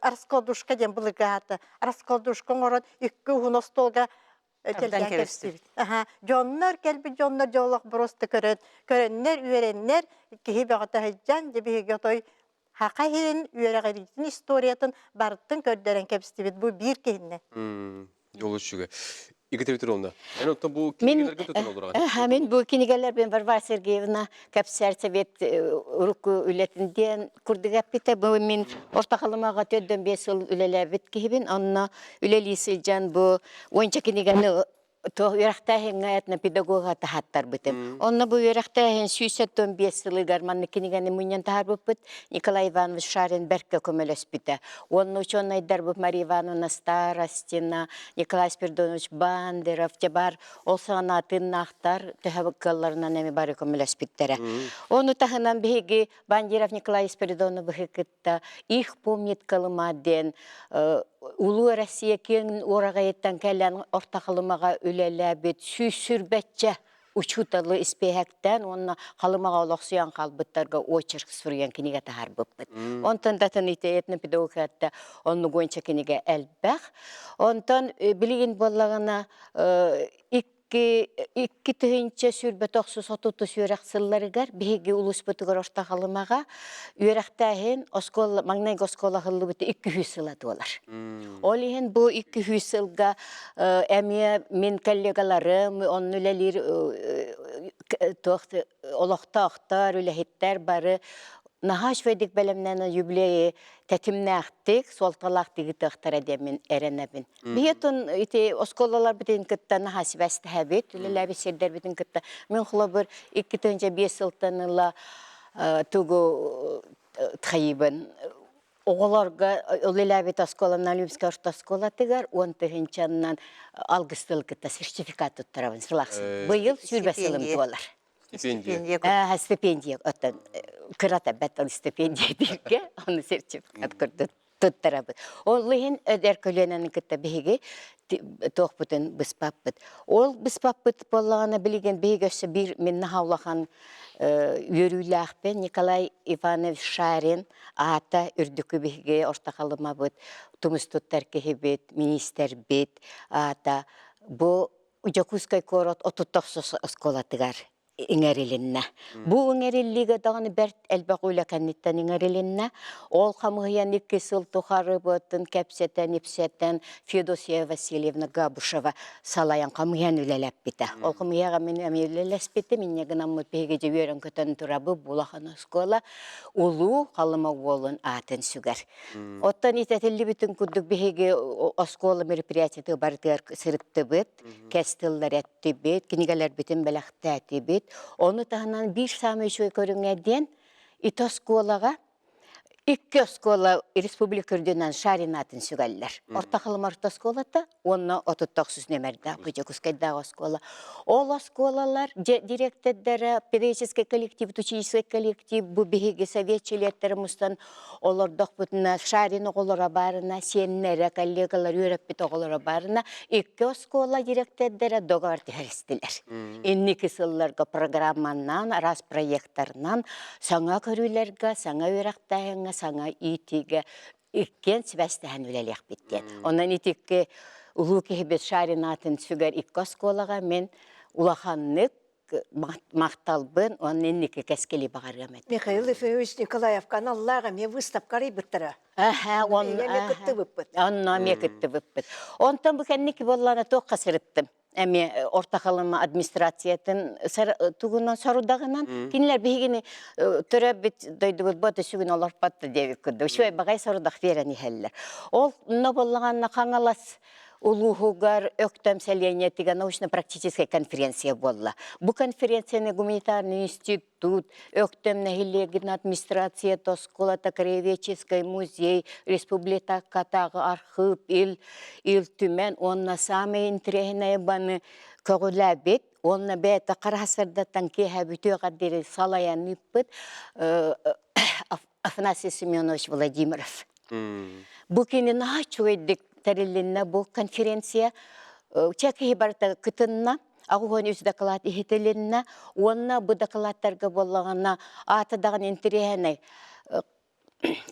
G: раскладушка диэн былыргы аата. Раскладушка оҥорон икки уһун остуолга тэлгээн кэбистибит. Дьоннор кэлбит дьоннор дьолох просто көрөн, көрөннөр, үөрэннэр, киһи бөҕөтө сылдьан, дьэ биһиги отой Хаха иһин үөрэҕириитин историятын барытын көрдөрөн кэбистибит бу биир киһиннэ.
A: Дьол үчүгэй. Екатерина Петровна, эн оттон бу кинигэлэргэ тутан олорон.
C: Мин бу кинигэлэрбин Варвара Сергеевна кэпсээр совет урукку үлэтин диэн курдук эппитэ. Бу мин Орто Халымаҕа төрдөн биэс сыл үлэлээбит киһибин. Онно үлэлии сылдьан бу уонча кинигэни туох үөрэхтээһиҥҥэ этнопедагога таһааттарбытым. Онно бу үөрэхтээһин 175 сылыгар маннык кинигэни мунньан таһаарбыппыт. Николай Иванович Шарин бэркэ көмөлөспүтэ. Уонна учуонайдарбыт Мария Ивановна Старостина, Николай Спиридонович Бандеров, дьэ баар ол саҕана тыыннаахтар төһө кыалларынан эми бары көмөлөспүттэрэ. Ону таһынан биһиги Бандеров Николай Спиридоновиһы кытта «Их помнит Колыма» диэн Улуу Россия киэҥ уораҕайыттан кэлэн Орто Халымаҕа үлэлээбит сүүс сүүрбэччэ учууталы испиэһэктээн уонна Халымаҕа олохсуйан хаалбыттарга очерк суруйан кинигэ таһаарбыппыт. Онтон датын ити этнопедагогиката оннук уонча кинигэ элбэх. Онтон билигин буоллаҕына 2029 үөрэх сылларыгар биһиги улууспутугар Орто Халымаҕа үөрэхтээһин оскуола маҥнайгы оскуола аһыллыбыта 200 сыла туолар. Ол иһин бу 200 сылга эмиэ мин коллегаларым, онно үлэлиир туох олохтоохтор, үлэһиттэр бары наһаа үчүгэйдик бэлэмнэнэн юбилейи тэтимнээхтик, суолталаахтык ыытыахтара диэн мин эрэнэбин. Биһиэтин ити оскуолаларбытын кытта наһаа сибээстэһэбит, үлэлээбит сирдэрбитин кытта. Мин холобур 2005 сылтан ыла тугу тхайыбын оҕолорго үлэлээбит оскуоланан Любскай орто оскуолатыгар 10 тыһыынчаннан алгыс тыл кытта сертификат туттарабын сыл ахсын. Быйыл сүүрбэ сылым туолар.
A: Стипендия.
C: Стипендия. Оттон кырата бэт ол стипендия дииргэ, ону сертификат курдук туттарабыт. Ол иһин эдэр көлүөнэни кытта биһиги туохпутун быспаппыт. Ол быспаппыт буоллаҕына билигин биһиги өссө биир мин наһаа улахан үөрүүлээхпин Николай Иванович Шарин аата үрдүкү биһиги Орто Халымабыт тумус туттар киһибит, миниистирбит аата бу Дьокуускай куорат 39 оскуолатыгар иҥэрилиннэ. Бу иҥэриллиигэ даҕаны бэрт элбэх үлэ кэнниттэн иҥэрилиннэ. Ол хамыһыйан икки сыл тухары быатын кэпсэтэн-ипсэтэн Федосия Васильевна Габышева салайан хамыһыйан үлэлэппитэ. Ол хамыһыйаҕа мин эмиэ үлэлэспитим. Инньэ гынаммыт биһиги дьэ үөрэн-көтөн турабыт бу улахан оскуола Улуу Халыма уолун аатын сүгэр. Оттон итэтиллибитин курдук биһиги оскуола мероприятиятыгар барытыгар сырыттыбыт, кэс тыллар эттибит, кинигэлэрбитин бэлэхтээтибит. Ону таһынан биир саамай үчүгэй көрүҥэ диэн ити оскуолаҕа икки оскуола республика үрдүнэн Шарин аатын сүгэллэр. Орто Халыма орто оскуолата уонна 39 нөмердээх бу Дьокуускайдааҕы оскуола. Ол оскуолалар директордара, педагогическай коллектив, ученическай коллектив бу биһиги совет чилиэттэрэ мустан олордохпутуна Шарин оҕолоро баарына, сиэннэрэ, коллегалар үөрэппит оҕолоро баарына икки оскуола директордара договор түһэристилэр. Инники сылларга программанан, араас проекттарынан саҥа көрүүлэргэ, саҥа үөрэхтээһиҥҥэ, саҥа иитиигэ иккиэн сибээстэһэн үлэлиэхпит диэн. Онон ити икки улуу киһибит Шарин аатын сүгэр икки оскуолаҕа мин улаханнык махталбын уонна инники кэскили баҕарыам этэ.
D: Михаил Ефимович Николаевка аналлаах эмиэ выставка арыйбыттара.
C: Аха,
D: Онно эмиэ кыттыбыппыт.
C: Онно эмиэ кыттыбыппыт. Онтон бу кэнники буоллаана туохха сырыттым. Эмиэ Орто Халыма администрациятын тугунан сорудаҕынан кинилэр биһигини төрөөбүт дойдубут бу сүгүн олорпот диэбит курдук. Үчүгэй баҕай сорудах биэрэн иһэллэр. Ол онно буоллаҕына Хаҥалас улууһугар Өктөм сэлиэнньэтигэр научно-практическая конференция буолла. Бу конференцияны гуманитарный институт, Өктөм нэһилиэгин администрацията, оскуолата, краеведческий музей, республикатааҕы архыып, Ил, Ил Түмэн уонна саамай интэриэһинэйэ баны көҕүлээбит уонна бэйэтэ хара сырдаттан киэһэ бүтүөҕэр диэри салайан ыыппыт Афанасий Семенович Владимиров. Бу кини наһаа үчүгэйдик тэрилиннэ бу конференция. Чэ киһи барыта кытынна, 83 доклад иһитилиннэ уонна бу докладтарга буоллаҕына аата даҕаны интэриэһинэй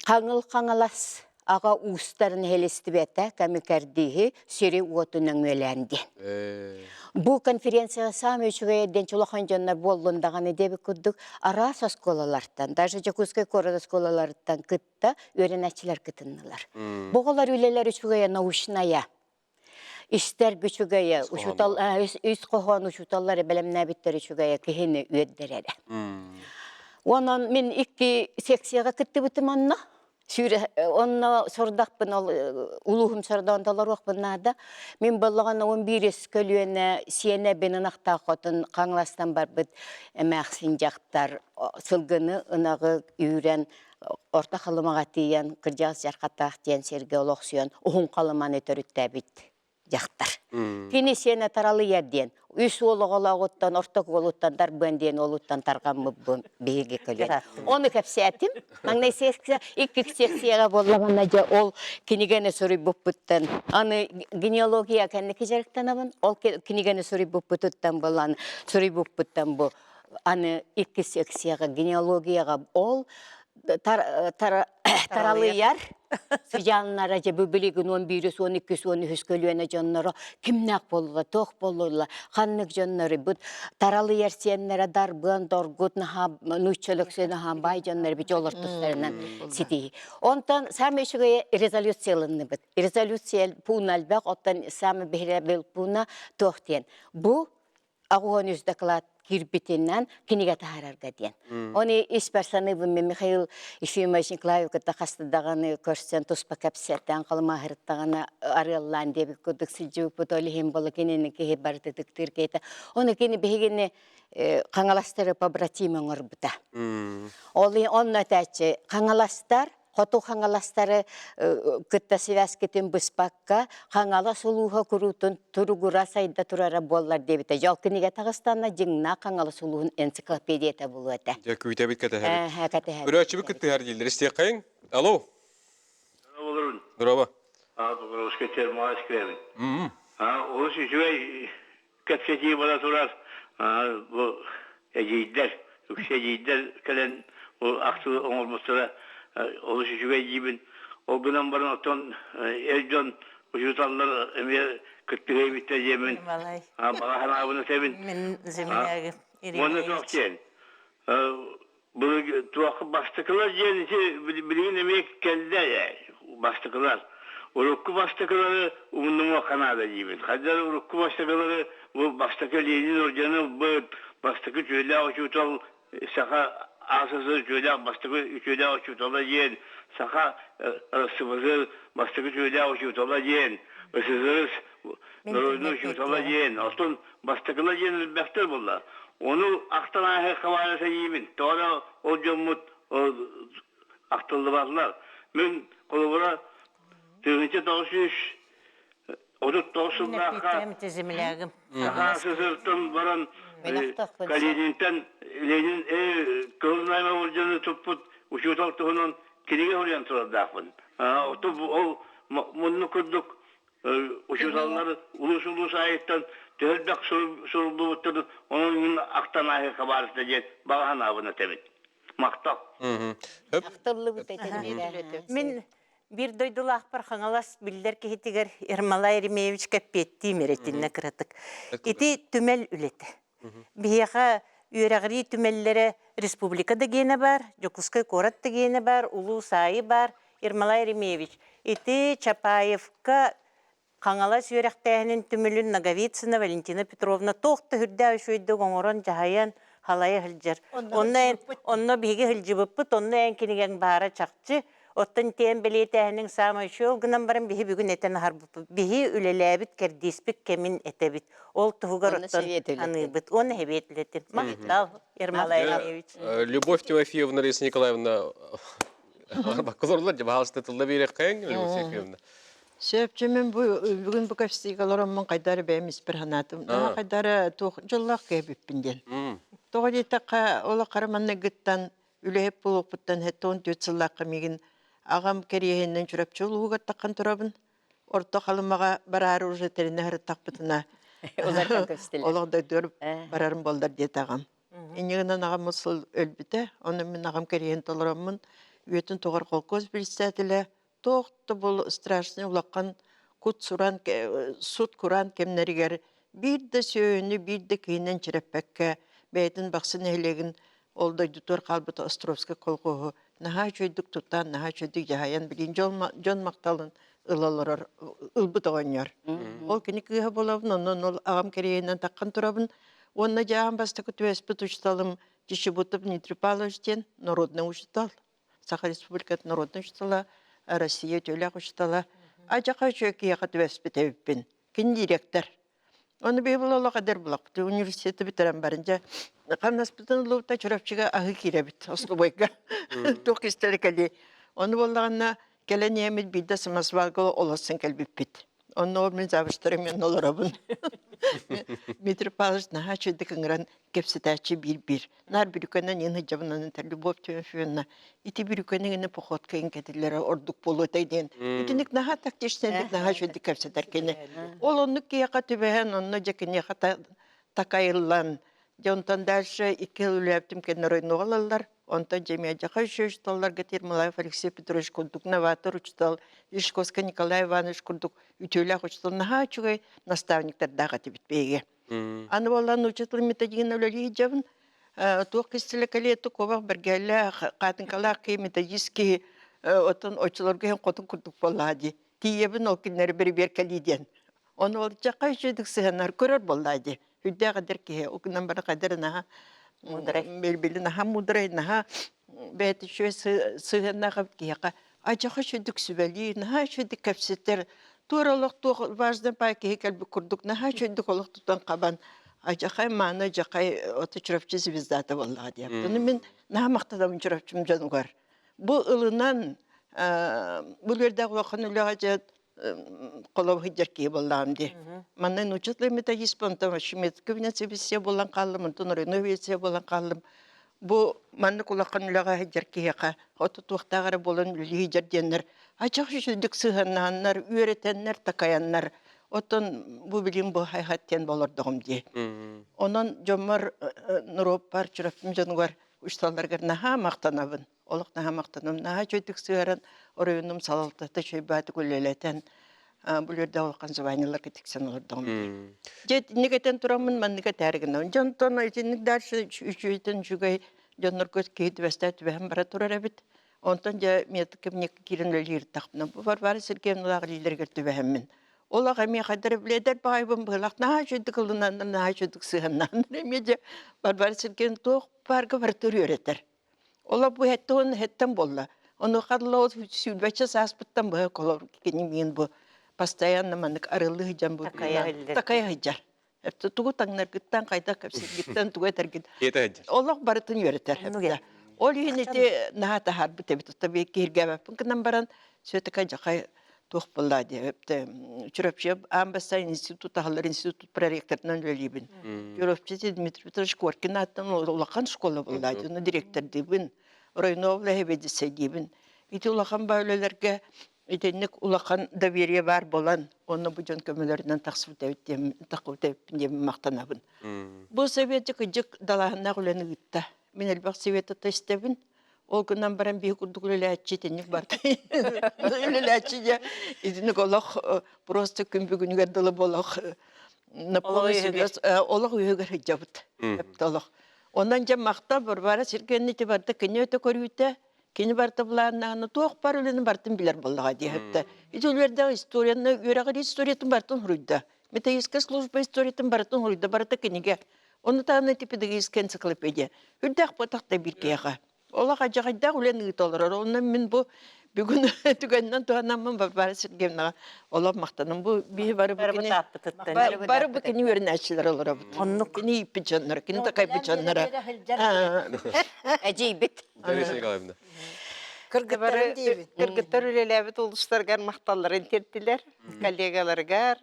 C: Хаҥыл Хаҥалас аҕа уустарын нэһилиэстибэтэ кэми-кэрдииһи сири-уоту нөҥүөлээн диэн. Бу конференцияҕа саамай үчүгэй диэн улахан дьоннор буоллун даҕаны диэбит курдук араас оскуолалартан, даже Дьокуускай куорат оскуолаларыттан кытта үөрэнээччилэр кытыннылар. Бу оҕолор үлэлэр үчүгэйэ научная. Истэр үчүгэйэ, учуутал үс хоһоон учууталлары бэлэмнээбиттэр үчүгэйэ киһини үөрдэрэрэ. Онон мин икки секцияҕа кыттыбытым онно. Сүүрэ онно сордахпын ол улууһум сордоон толоруохпун наада. Мин боллоҕон он биирис көлүөнэ сиэнэбин ынахтаах хотун Хаҥаластан барбыт эмээхсин дьахтар сылгыны ынаҕы үүрэн Орто Халымаҕа тиийэн кырдьаҕас Дьархаттаах диэн сиргэ олохсуйан Уһун Халыманы төрүттээбит дьахтар. Кини сиэнэ таралыйар диэн үс уол оҕолооҕуттан ортоку уолуттан Дарбыан диэн уолуттан тарҕаммыппын биһиги көлүөн. Ону кэпсээтим. Маҥнай секция, икки секцияҕа буоллаҕына дьэ ол кинигэни суруйбуппуттан аны генеалогия кэнники дьарыктанабын. Ол кинигэни суруйбуппутуттан буолан суруйбуппуттан бу аны икки секцияҕа генеалогияҕа ол таралыйар. Сыдьааннара дьэ бу билигин 11 12 13 көлүөнэ дьонноро кимнээх буолла, туох буолла, ханнык дьоннору бут таралыйар сиэннэрэ дарбыан доргут наһаа нуучча өлөксөй наһаа баай дьоннор бит олор тустарынан ситиһи. Онтон саамай үчүгэйэ резолюция ылынныбыт. Резолюция пууна элбэх, оттон саамай биһирэбил пууна туох диэн. Бу 83 доклад киирбитинэн кинигэ таһаарарга диэн. Оны испэр саныыбын мен Михаил Ефимович Николаев кытта хаста даҕаны көрсөн туспа кэпсэтэн халымааһырыттаҕына арыаллаан диэбит курдук сылдьыбыппыт ол иһин буола кинини киһи барыта ытыктыыр киһитэ. Оны кини биһигини Хаҥаластары побратим оҥорбута. Ол онно этээччи Хаҥаластар Хоту Хаҥаластары кытта связкитин быспакка, Хаҥалас улууһа куруутун туругура сайда турара буоллар диэбитэ. Дьол кинигэ таҕыстанна дьиҥнээх Хаҥалас улууһун энциклопедията буолуо этэ.
A: Дьэ, күүтэбит кэтэһэбит.
C: Кэтэһэбит.
A: Көрөөччүбүт кыттыһар дииллэр. Истиэххэйиҥ. Алло.
I: Олорун.
A: Здорово.
I: А, Покровскай термоас кирэбин. А, олус үчүгэй кэпсэтии бара турар бу эдьиийдэр, үксэ эдьиийдэр кэлэн бу ахтыы оҥорбуттара олус үчүгэй диибин. Ол гынан баран оттон эр дьон учууталлар эмиэ кыттыһа эбиттэр диэмин баҕа санаабын этэбин.
E: Мин землягы
I: Уонна суох диэн Туох бастакылар диэн ити билигин эмиэ кэллэ бастакылар. Урукку бастакылары умнумуохха наада диибин. Хайдах урукку бастакылары бу бастакы Ленин ордена ылбыт, бастакы үтүөлээх учуутал саха АССР үтүөлээх бастакы үтүөлээх учуутала диэн, саха РСФСР бастакы үтүөлээх учуутала диэн, СССР народный учуутала диэн, оттон бастакыла диэн элбэхтэр буолла. Ону ахтан ааһыахха баара сэйиибин. Тоҕо ол дьоммут ахтыллыбатылар. Мин холобура 1939 сыллаахха Саха СССРтан баран Калининтэн Ленин Кыһыл Знамя ордены туппут учуутал туһунан кинигэ суруйан турардаахпын. Ол муннук курдук Учууталлар улуус-улуус аайыттан төһө элбэх суруллубуттарын онон мин ахтан ааһыахха баарыта диэн баҕа санаабын этэбин. Махтал.
C: Ахтыллыбыт этэ.
E: Мин биир дойдулаахпар Хаҥалас биллэр киһитигэр Ермолай Еремеевич кэппиэттиим эрэтиннэ кыратык. Ити түмэл үлэтэ. Биһиэхэ үөрэҕирии түмэллэрэ республика да гиэнэ баар, Дьокуускай куорат да гиэнэ баар, улуус аайы баар. Ермолай Еремеевич, ити Чапаевка Хаҥалас үөрэхтээһинин түмүлүн Ноговицына Валентина Петровна туох да үрдээх үчүгэйдик оҥорон, дьаһайан, халайа сылдьар. Онно эн, онно биһиги сылдьыбыппыт, онно эн кинигэҥ баара чахчы. Оттон тиэн бэлиэтээһиниҥ саамай үчүгэй гынан баран биһи бүгүн этэн аһарбыппыт. Биһи үлэлээбит кэрдииспит кэмин этэбит. Ол туһугар
C: Онно
E: оттон
C: сэбиэт үлэтин.
E: аныыбыт. Уонна сэбиэт үлэтин. Махтал, Ермолай Андреевич.
A: Любовь Тимофеевна, Раиса Николаевна, баккалорлар дьабаалыста тылла биэрэххэйиҥ, Любовь Тимофеевна.
F: Сөпчө мен бу бүгүн бу кэпсиигэ олороммун хайдары бэйэм испэр санаатым. Наһаа хайдары туох дьоллоох киһи диэн. Тоҕо диэтэххэ, ол хара манныгыттан Үлэһит буолуохпуттан 74 сыллаахха миигин аҕам кэриэһинэн Чурапчы улууһугар таххан турабын. Орто Халымаҕа бараары уже тэринэ сырыттахпытына
C: Уларытан көстүлэр.
F: олох дойдугар барарым буоллар диэтэ аҕам. Инньэ гынан аҕам сыл өлбүтэ. Ону мин аҕам кэриэһин толороммун үөтүн тоҕор холкуос председателэ туох да бу страшный улахан кут-суран сут-кураан кэмнэригэр биир да сүөһүнү биир да киһинэн чирэппэккэ бэйэтин Бахсы нэһилиэгин ол дойдутугар хаалбыт Островскай колхоһу наһаа үчүгэйдик тутан, наһаа үчүгэйдик дьаһайан билигин дьон махталын ыла олорор ылбыт оҕонньор. Ол кини кыыһа буолабын, онон ол аҕам кэриэһинэн таххан турабын. Уонна дьааһын бастакы түбэспит учууталым Чичибутов Дмитрий Павлович диэн народный учуутал. Саха Республикатын народнай учуутала, Россия үтүөлээх учуутала. Адьаха үчүгэй киһиэхэ түбэспит эбиппин. Кини директор. Ону биһи олох эдэр булаппыт. Университеты бүтэрэн баран дьэ хамнаспытын ылыбыта Чурапчыга аһыы киирэбит остолобуойга. Туох кистэлэ кэлиэй. Ону буоллаҕына кэлэн иһэммит биирдэ самосвалга олорсон кэлбиппит. Онно мин завучтарым мен олоробун. Дмитрий Павлович наһаа үчүгэйдик ыҥыран кэпсэтээччи биир-биир. Наар бүрүкэнэн иин сылдьабын Любовь Тимофеевна ити бүрүкэнигини походка кэтиллэрэ ордук буолуо этэй диэн. Итинник наһаа тактичнайдык наһаа үчүгэйдик кэпсэтэр кини. Ол оннук киһиэхэ түбэһэн, онно дьэ киниэхэ такайыллан, дьэ онтон дальше икки сыл үлэлээбитим кэннэ районуга ылаллар. Онтон дьэмиэдьэхэ үчүгэй учууталларга Ермолаев Алексей Петрович курдук новатор учуутал, Ишковскай Николай Иванович курдук үтүөлээх учуутал наһаа үчүгэй наставниктардаах этибит биһиги. Аны буоллаан учуутал методигын үлэлии сылдьабын. Туох кистэлэ кэлиэ куобах бэргэлээх, хаатыҥкалаах киһи методист киһи оттон оччолорго иһин хотун курдук буоллаҕа дии. Тиийэбин ол кинилэри бэрэбиэркэлии диэн. Ону ол дьахха үчүгэйдик сыһыаннар көрөр буоллаа дии. Үрдээх эдэр киһи ол гынан баран хайдары наһаа
E: Муударай.
F: Билбили наһаа муударай, наһаа бэйэтэ үчүгэй сыһыаннаах эбит киһиэхэ адьаха үчүгэйдик сүбэлиир, наһаа үчүгэйдик кэпсэтэр. Туора олох туох важный пай киһи кэлбит курдук наһаа үчүгэйдик олох тутан хабан адьахай мааны адьахай ото Чурапчы звездата буоллаҕа диэн. Ону мин наһаа махтанабын Чурапчым дьонугар. Бу ылынан бу үөрдээх улахан үлэҕэ дьэ холобур сылдьар киһи буоллаҕым дии. Манна нуучча методист онтон шведская буолан хааллым, онтон рenoviция буолан хааллым. Бу маннык улахан үлэҕэ сылдьар киһиэхэ ото туохтаах эрэ буолан үлэлии сылдьар диэннэр ачах үчүгдүк сыһыаннаһаннар, үөрэтэннэр, такайаннар оттон бу билим бу хайхат диэн болордоҕум дии. Онон дьоммор норуоппар Чурапчым дьонугар учууталларгар наһаа махтанабын. Олох наһаа махтанабын. Наһаа үчүгэйдик сыһыаран оройуонум салалтата үчүгэй үлэлэтэн бу үөрдээх улахан званиеларга тиксэн олордоҕум дии. Дьэ итинник этэн тураммын маннык этээри гынабын. Дьонтон итинник дальше үчүгэйтэн үчүгэй дьоннорго киһи түбэстээ түбэһэн бара турар эбит. Онтон дьэ метод киирэн үлэлиир тахпына бу Варвара Сергеевналаах илиилэригэр түбэһэммин. Ол аҕа эмиэ хайдары билэдэр баайбын быһылах наһаа үчүгэйдик ылынаннар наһаа үчүгэйдик сыһыаннааннар эмиэ дьэ Варвара Сергеевна туох баарга барыта үөрэтэр. Олор бу һэттэн һэттэн буолла. Онуоха ол сүүрбэччэ сааспыттан быһа колор кини миин бу постоянно маннык арыллыы сылдьан бу такайа сылдьар. Тугу таҥнаргыттан хайдах кэпсииргиттэн тугу этэргин олох барытын үөрэтэр. Ол иһин ити наһаа таһаарбыт эбит. Оттон киһиргээбэппин гынан баран все-таки дьахай туох буолла диэбипте Чурапчы аан бастаан институт аһыллар институт проректорынан үлэлиибин. Чурапчы Дмитрий Петрович Коркин ааттан улахан школа буолла ону директордыыбын, районо сэбиэдиссэйдиибин. Ити улахан баа үлэлэргэ итинник улахан доверие баар буолан, онно бу дьон көмөлөрүнэн тахсыбыт эбит диэн тахсыбыт эбиппин диэн махтанабын. Бу советы кыдьык далааһыннаах үлэни ыытта. Мин элбэх советы истэбин. Ол гынан баран биһи курдук үлэлээччи итинник барда. Үлэлээччи дьэ итинник олох просто күн бүгүнүгэр дылы болох на полный серьез олох үһүгэр сылдьабыт. Эпте олох. Онон дьэ махтал Варвара Сергеевна ити барда кини өтө көрүүтэ, кини барда былааннааны туох бар үлэни бартын билэр буоллаҕа диэхэтте. Ити үлүөрдээх историяны үөрэҕэр историятын бартын суруйда. Методическая служба историятын барытын суруйда, барыта кинигэ. Ону таһынан ити педагогическая энциклопедия. Үрдээх буотах да биир киһиэхэ. Олох адьаҕайдаах үлэни ыыта олорор. Онно мин бу бүгүн түгэнинэн туһанаммын Варвара Сергеевнаҕа олох махтанам. Бу биһи бары бу кини бары бу кини үөрэнээччилэр олоробут.
E: Оннук.
F: Кини ииппит дьонноро, кини такайбыт дьонноро.
C: Эдьиийбит.
A: Дарья Николаевна.
D: Кыргыттарым диибин.
B: Кыргыттар үлэлээбит улуустарыгар махталларын тиэртилэр, коллегаларыгар,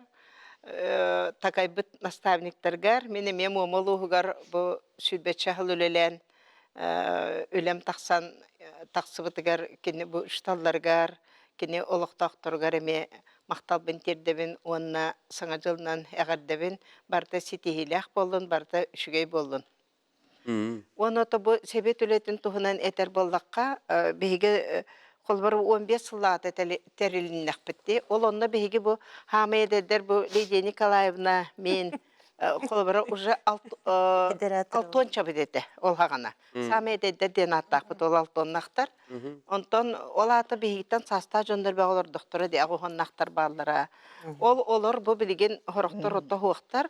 B: такайбыт наставниктаргар мин эмиэ Муома улууһугар бу сүүрбэччэ сыл үлэлээн үлэм тахсан тахсыбытыгар кини бу учууталларыгар, кини олохтоохторугар эмиэ махталбын тиэрдэбин уонна Саҥа дьылынан эҕэрдэбин. Барыта ситиһиилээх буоллун, барыта үчүгэй буоллун. Уонна ото бу сэбиэт үлэтин туһунан этэр буоллахха, биһиги холобур 15 сыллааҕыта тэрилиннэхпит дии. Ол онно биһиги бу хаамай эдэрдэр бу Лидия Николаевна мин холобура уже алтуончабыт этэ ол хаҕана. Саамай эдэрдэр диэн ааттаахпыт ол алтуоннахтар. Онтон ол аата биһигиттэн саастаах дьоннор бөҕө олордохторо дии аҕуһуннахтар бааллара. Ол олор бу билигин хорохтор ото хуохтар.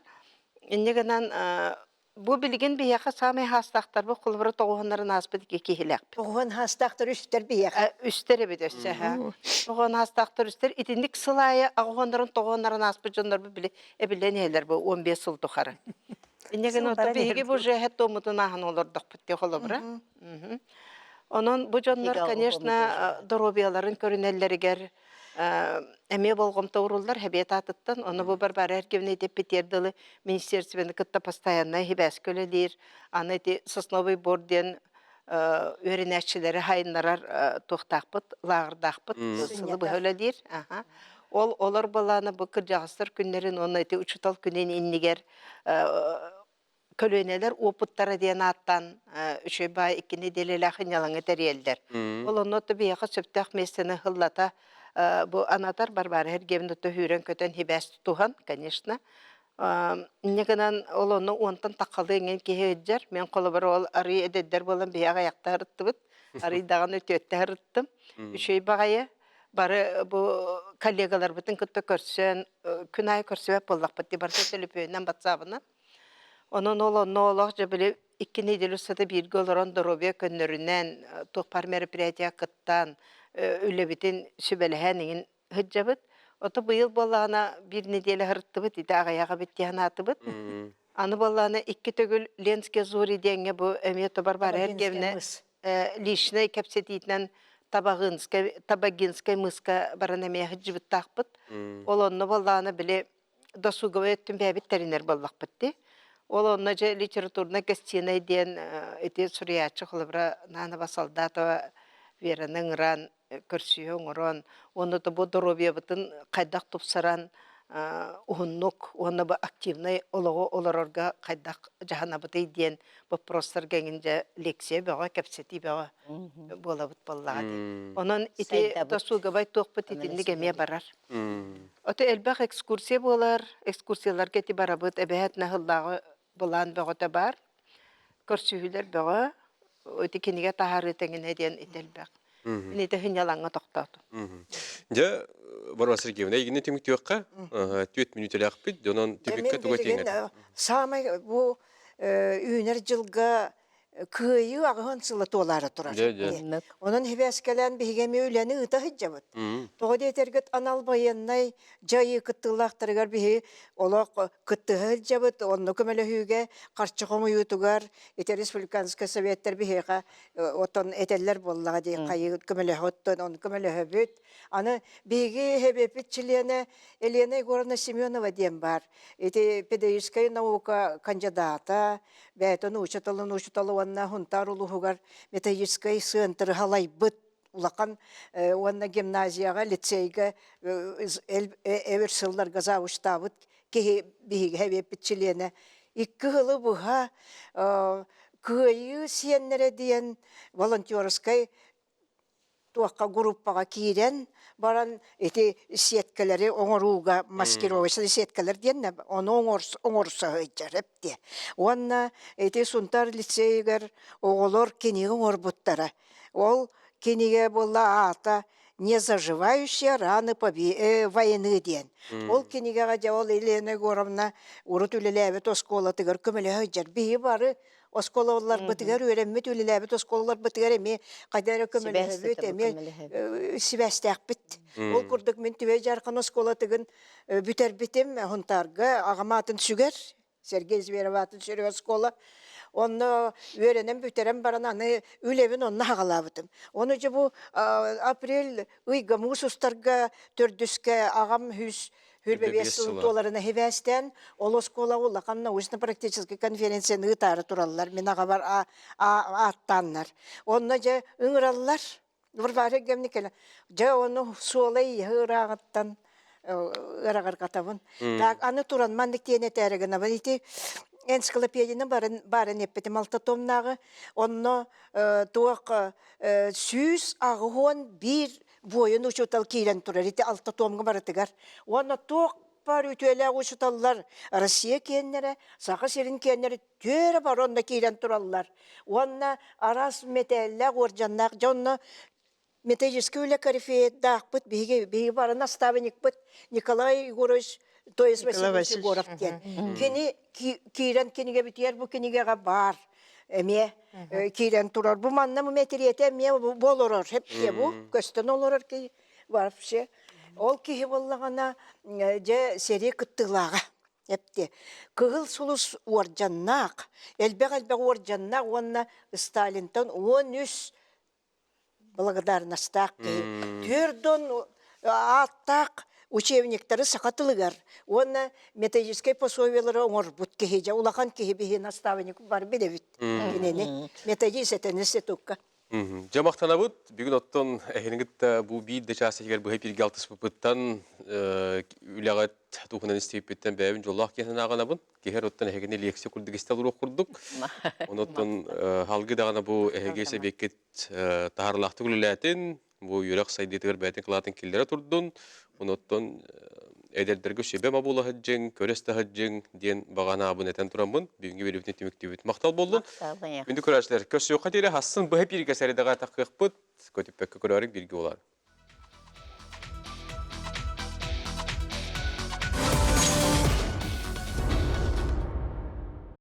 B: Инньэ гынан Бу билигин биһиэхэ саамай хаастаахтарбыт холобура тоҕуһуннарын ааспыт киһилээхпит.
D: Тоҕуһун хаастаахтар үстэр биһиэхэ.
B: Үстэр эбит өссө ха. Тоҕуһун хаастаахтар үстэр. Итинник сыл аайы аҕуһуннарын тоҕуһуннарын ааспыт дьоннорбут били эбиллэн иһэллэр бу 15 сыл тухары. Инньэ гынан ото биһиги бу уже туоммутун ааһан олордохпут дии холобура. Онон бу дьоннор, конечно, доруобуйаларын көрүнэллэригэр эмиэ болҕомто ууруллар Хэбиэт аатыттан. Ону бу Варвара Эргевна этиппитигэр дылы министерствоны кытта постоянно сибээскэ үлэлиир. Аны ити Сосновый бор диэн үөрэнээччилэри хайыннарар туохтаахпыт, лааҕырдаахпыт сылы быһа үлэлиир. Ол олор былаана бу кырдьаҕастар күннэрин уонна ити учуутал күнүн иннигэр. Көлүөнэлэр уопуттара диэн ааттаан үчүгэй баай икки нэдиэлэлээх сынньалаҥы тэрийэллэр. Ол онно биһиэхэ сөптөөх миэстэни ыллата бу анатар Варвара Сергеевна төһүүрэн-көтөн сибээс тутуһан, конечно. Инньэ гынан ол онно уонтан таххалыы иҥэн киһи сылдьар. Мин холобур ол арыый эдэрдэр буолан биһиэхэ айахта ырыттыбыт. Арыый даҕаны үтүөттэ ырыттым. Үчүгэй баҕайы бары бу коллегаларбытын кытта көрсөн күн аайы көрсүбэт буоллахпыт дии барыта төлөпүөнүнэн батсаабынан. Онон ол онно олох дьэ били икки нэдиэлэ устата бииргэ олорон доруобуйа көннөрүнэн, туох баар мероприятиеҕа кыттан, үлэбитин сүбэлэһэн иҥин сылдьабыт. Ото быйыл буоллаҕына биир нэдиэлэ сырыттыбыт, ити аҕыйах эбит дии санаатыбыт. Аны буоллаҕына икки төгүл Ленские зори диэҥҥэ бу эмиэ тобар баар эргэмнэ личнэй кэпсэтиитинэн Табагинскай, Табагинскай мыска баран эмиэ сылдьыбыттаахпыт. Ол онно буоллаҕына били досуговай өттүн бэйэбит тэринэр буоллахпыт дии. Ол онно дьэ литературнай гостиной диэн ити суруйааччы холобура Нанова Солдатова Вераны ыҥыран көрсүһүү оҥорон уонна да бу доруобуйабытын хайдах тупсаран уһуннук уонна бу активнай олоҕу олорорго хайдах дьаһанабытый диэн боппуруостарга эҥин дьэ лекция бөҕө, кэпсэтии бөҕө буолабыт буоллаҕа дии. Онон ити досугабай туохпут итинник эмиэ барар. Ото элбэх экскурсия буолар, экскурсияларга ити барабыт, эбэһээт наһыллааҕы былаан бөҕөтө баар. Көрсүһүүлэр бөҕө, ити кинигэ таһаарыы тэҥинэ диэн ити элбэх. Мин ити сынньалаҥҥа тохтоотум.
A: Дьэ, Варвара Сергеевна, эйигини түмүктүөххэ. Түөрт мүнүүтэлээхпит, онон түмүккэ тугу этиэҥ этэ?
D: Саамай бу үүнэр дьылга Кыайыы аҕыһын сыла туолаары турар. Онон хибээскэлээн биһиги эмиэ үлэни ыыта сылдьабыт. Тоҕо диэтэргит анал байыаннай дьайыы кыттыылаахтарыгар биһи олох кыттыһа сылдьабыт, онно көмөлөһүүгэ, харчы хомуйуутугар ити республиканскай советтар биһиэхэ отон этэллэр буоллаҕа дии хайыы көмөлөһө ону көмөлөһөбүт. Аны биһиги хэбиэппит чилиэнэ Елена Егоровна Семенова диэн баар. Ити педагогическай наука кандидата, бэйэтин учууталын учуутала уонна Сунтаар улууһугар методическай сыантыры халайбыт улахан уонна гимназияҕа, лицейгэ өр сылларга завучтаабыт киһи биһиги сэбиэппит чилиэнэ. Икки сылы быһа Кыайыы сиэннэрэ диэн волонтерскай туохха группаҕа киирэн баран ити сеткэлэри оҥорууга маскировочнай сеткэлэр диэн ону оҥорсо сылдьар эптиэ. Уонна ити Сунтаар лицейигэр оҕолор кинигэ оҥорбуттара. Ол кинигэ буолла аата «Не заживающие раны войны» диэн. Ол кинигэҕэ дьэ ол Елена Егоровна урут үлэлээбит оскуолатыгар көмөлөһө сылдьар. Биһи бары оскуолаларбытыгар үөрэммит, үлэлээбит оскуолаларбытыгар эмиэ хайда эрэ көмөлөһөбүт, эмиэ сибээстээхпит. Ол курдук мин Түбэй Дьаархан оскуолатыгын бүтэрбитим Хунтаарга аҕам аатын сүгэр, Сергей Зверев аатын сүрү оскуола. Онно үөрэнэн бүтэрэн баран аны үлэбин онно хаҕалаабытым. Ону дьэ бу апрель ыйга муус устарга төрдүскэ аҕам үс Хүрбэбиэс сылын туоларына хибээстээн, ол оскуолаҕа улахан научно-практическай конференцияны ыытаары тураллар, мин аҕабар ааттааннар. Онно дьэ ыҥыраллар, Варвара Евгеньевна кэлэн, дьэ ону суола ииһэ ырааҕыттан ыраҕырҕатабын. Так, аны туран маннык диэн этээри гынабын. Ити энциклопедияны барын баарын эппитим алта томнааҕы. Онно туох 181 буойун учуутал киирэн турар ити алта туомҥа барытыгар уонна туох баар үтүөлээх учууталлар Россия киэннэрэ, Саха сирин киэннэрэ түөрэ бары онно киирэн тураллар. Уонна араас мэтээллээх, уордьаннаах дьэ онно методическай үлэ корифейдаахпыт биһиги биһиги бары наставникпыт Николай Егорович то есть Василий Егоров диэн. Кини киирэн кинигэбитигэр бу кинигэҕэ баар эмиэ киирэн турар. Бу манна бу мэтириэтэ эмиэ бу олорор. Хепте бу көстөн олорор киһи вообще. Ол киһи буоллаҕына дьэ сэрии кыттыылааҕа. Эпти. Кыһыл сулус уордьаннаах, элбэх-элбэх уордьаннаах уонна Сталинтан 13 благодарностаах киһи. Түөрт ааттаах учебниктары саха тылыгар уонна методическай пособиелары оҥорбут киһи дьэ улахан киһи биһи наставник бар билэбит кинини методист этэн институкка.
A: Дьэ махтанабыт. Бүгүн оттон эһини кытта бу биир да чаас иһигэр быһа бииргэ алтыспыппыттан үлэҕит туһунан истибиппиттэн бэйэбин дьоллоох киһи санааҕынабын. Киһи оттон эһигини лекция курдук истэ олоруох курдук. Онуттан халгы даҕаны бу эһиги сэбиэккит таһаарылаахтык үлэлээтин, бу үөрэх сайдыытыгар бэйэтин кылаатын киллэрэ турдун. Онуттан эдэрдэргэ сүбэ мабула сылдьыҥ, көрөс да сылдьыҥ диэн баҕа анаабын этэн тураммын, бүгүҥҥү биэриибитин түмүктүүбүт. Махтал буоллун. Күндү көрөөччүлэр, көрсүөххэ диэри хассын быһа бииргэ сэрэдэҕэ таххыахпыт. Көтүппэккэ көрөөрүҥ бииргэ буолаар.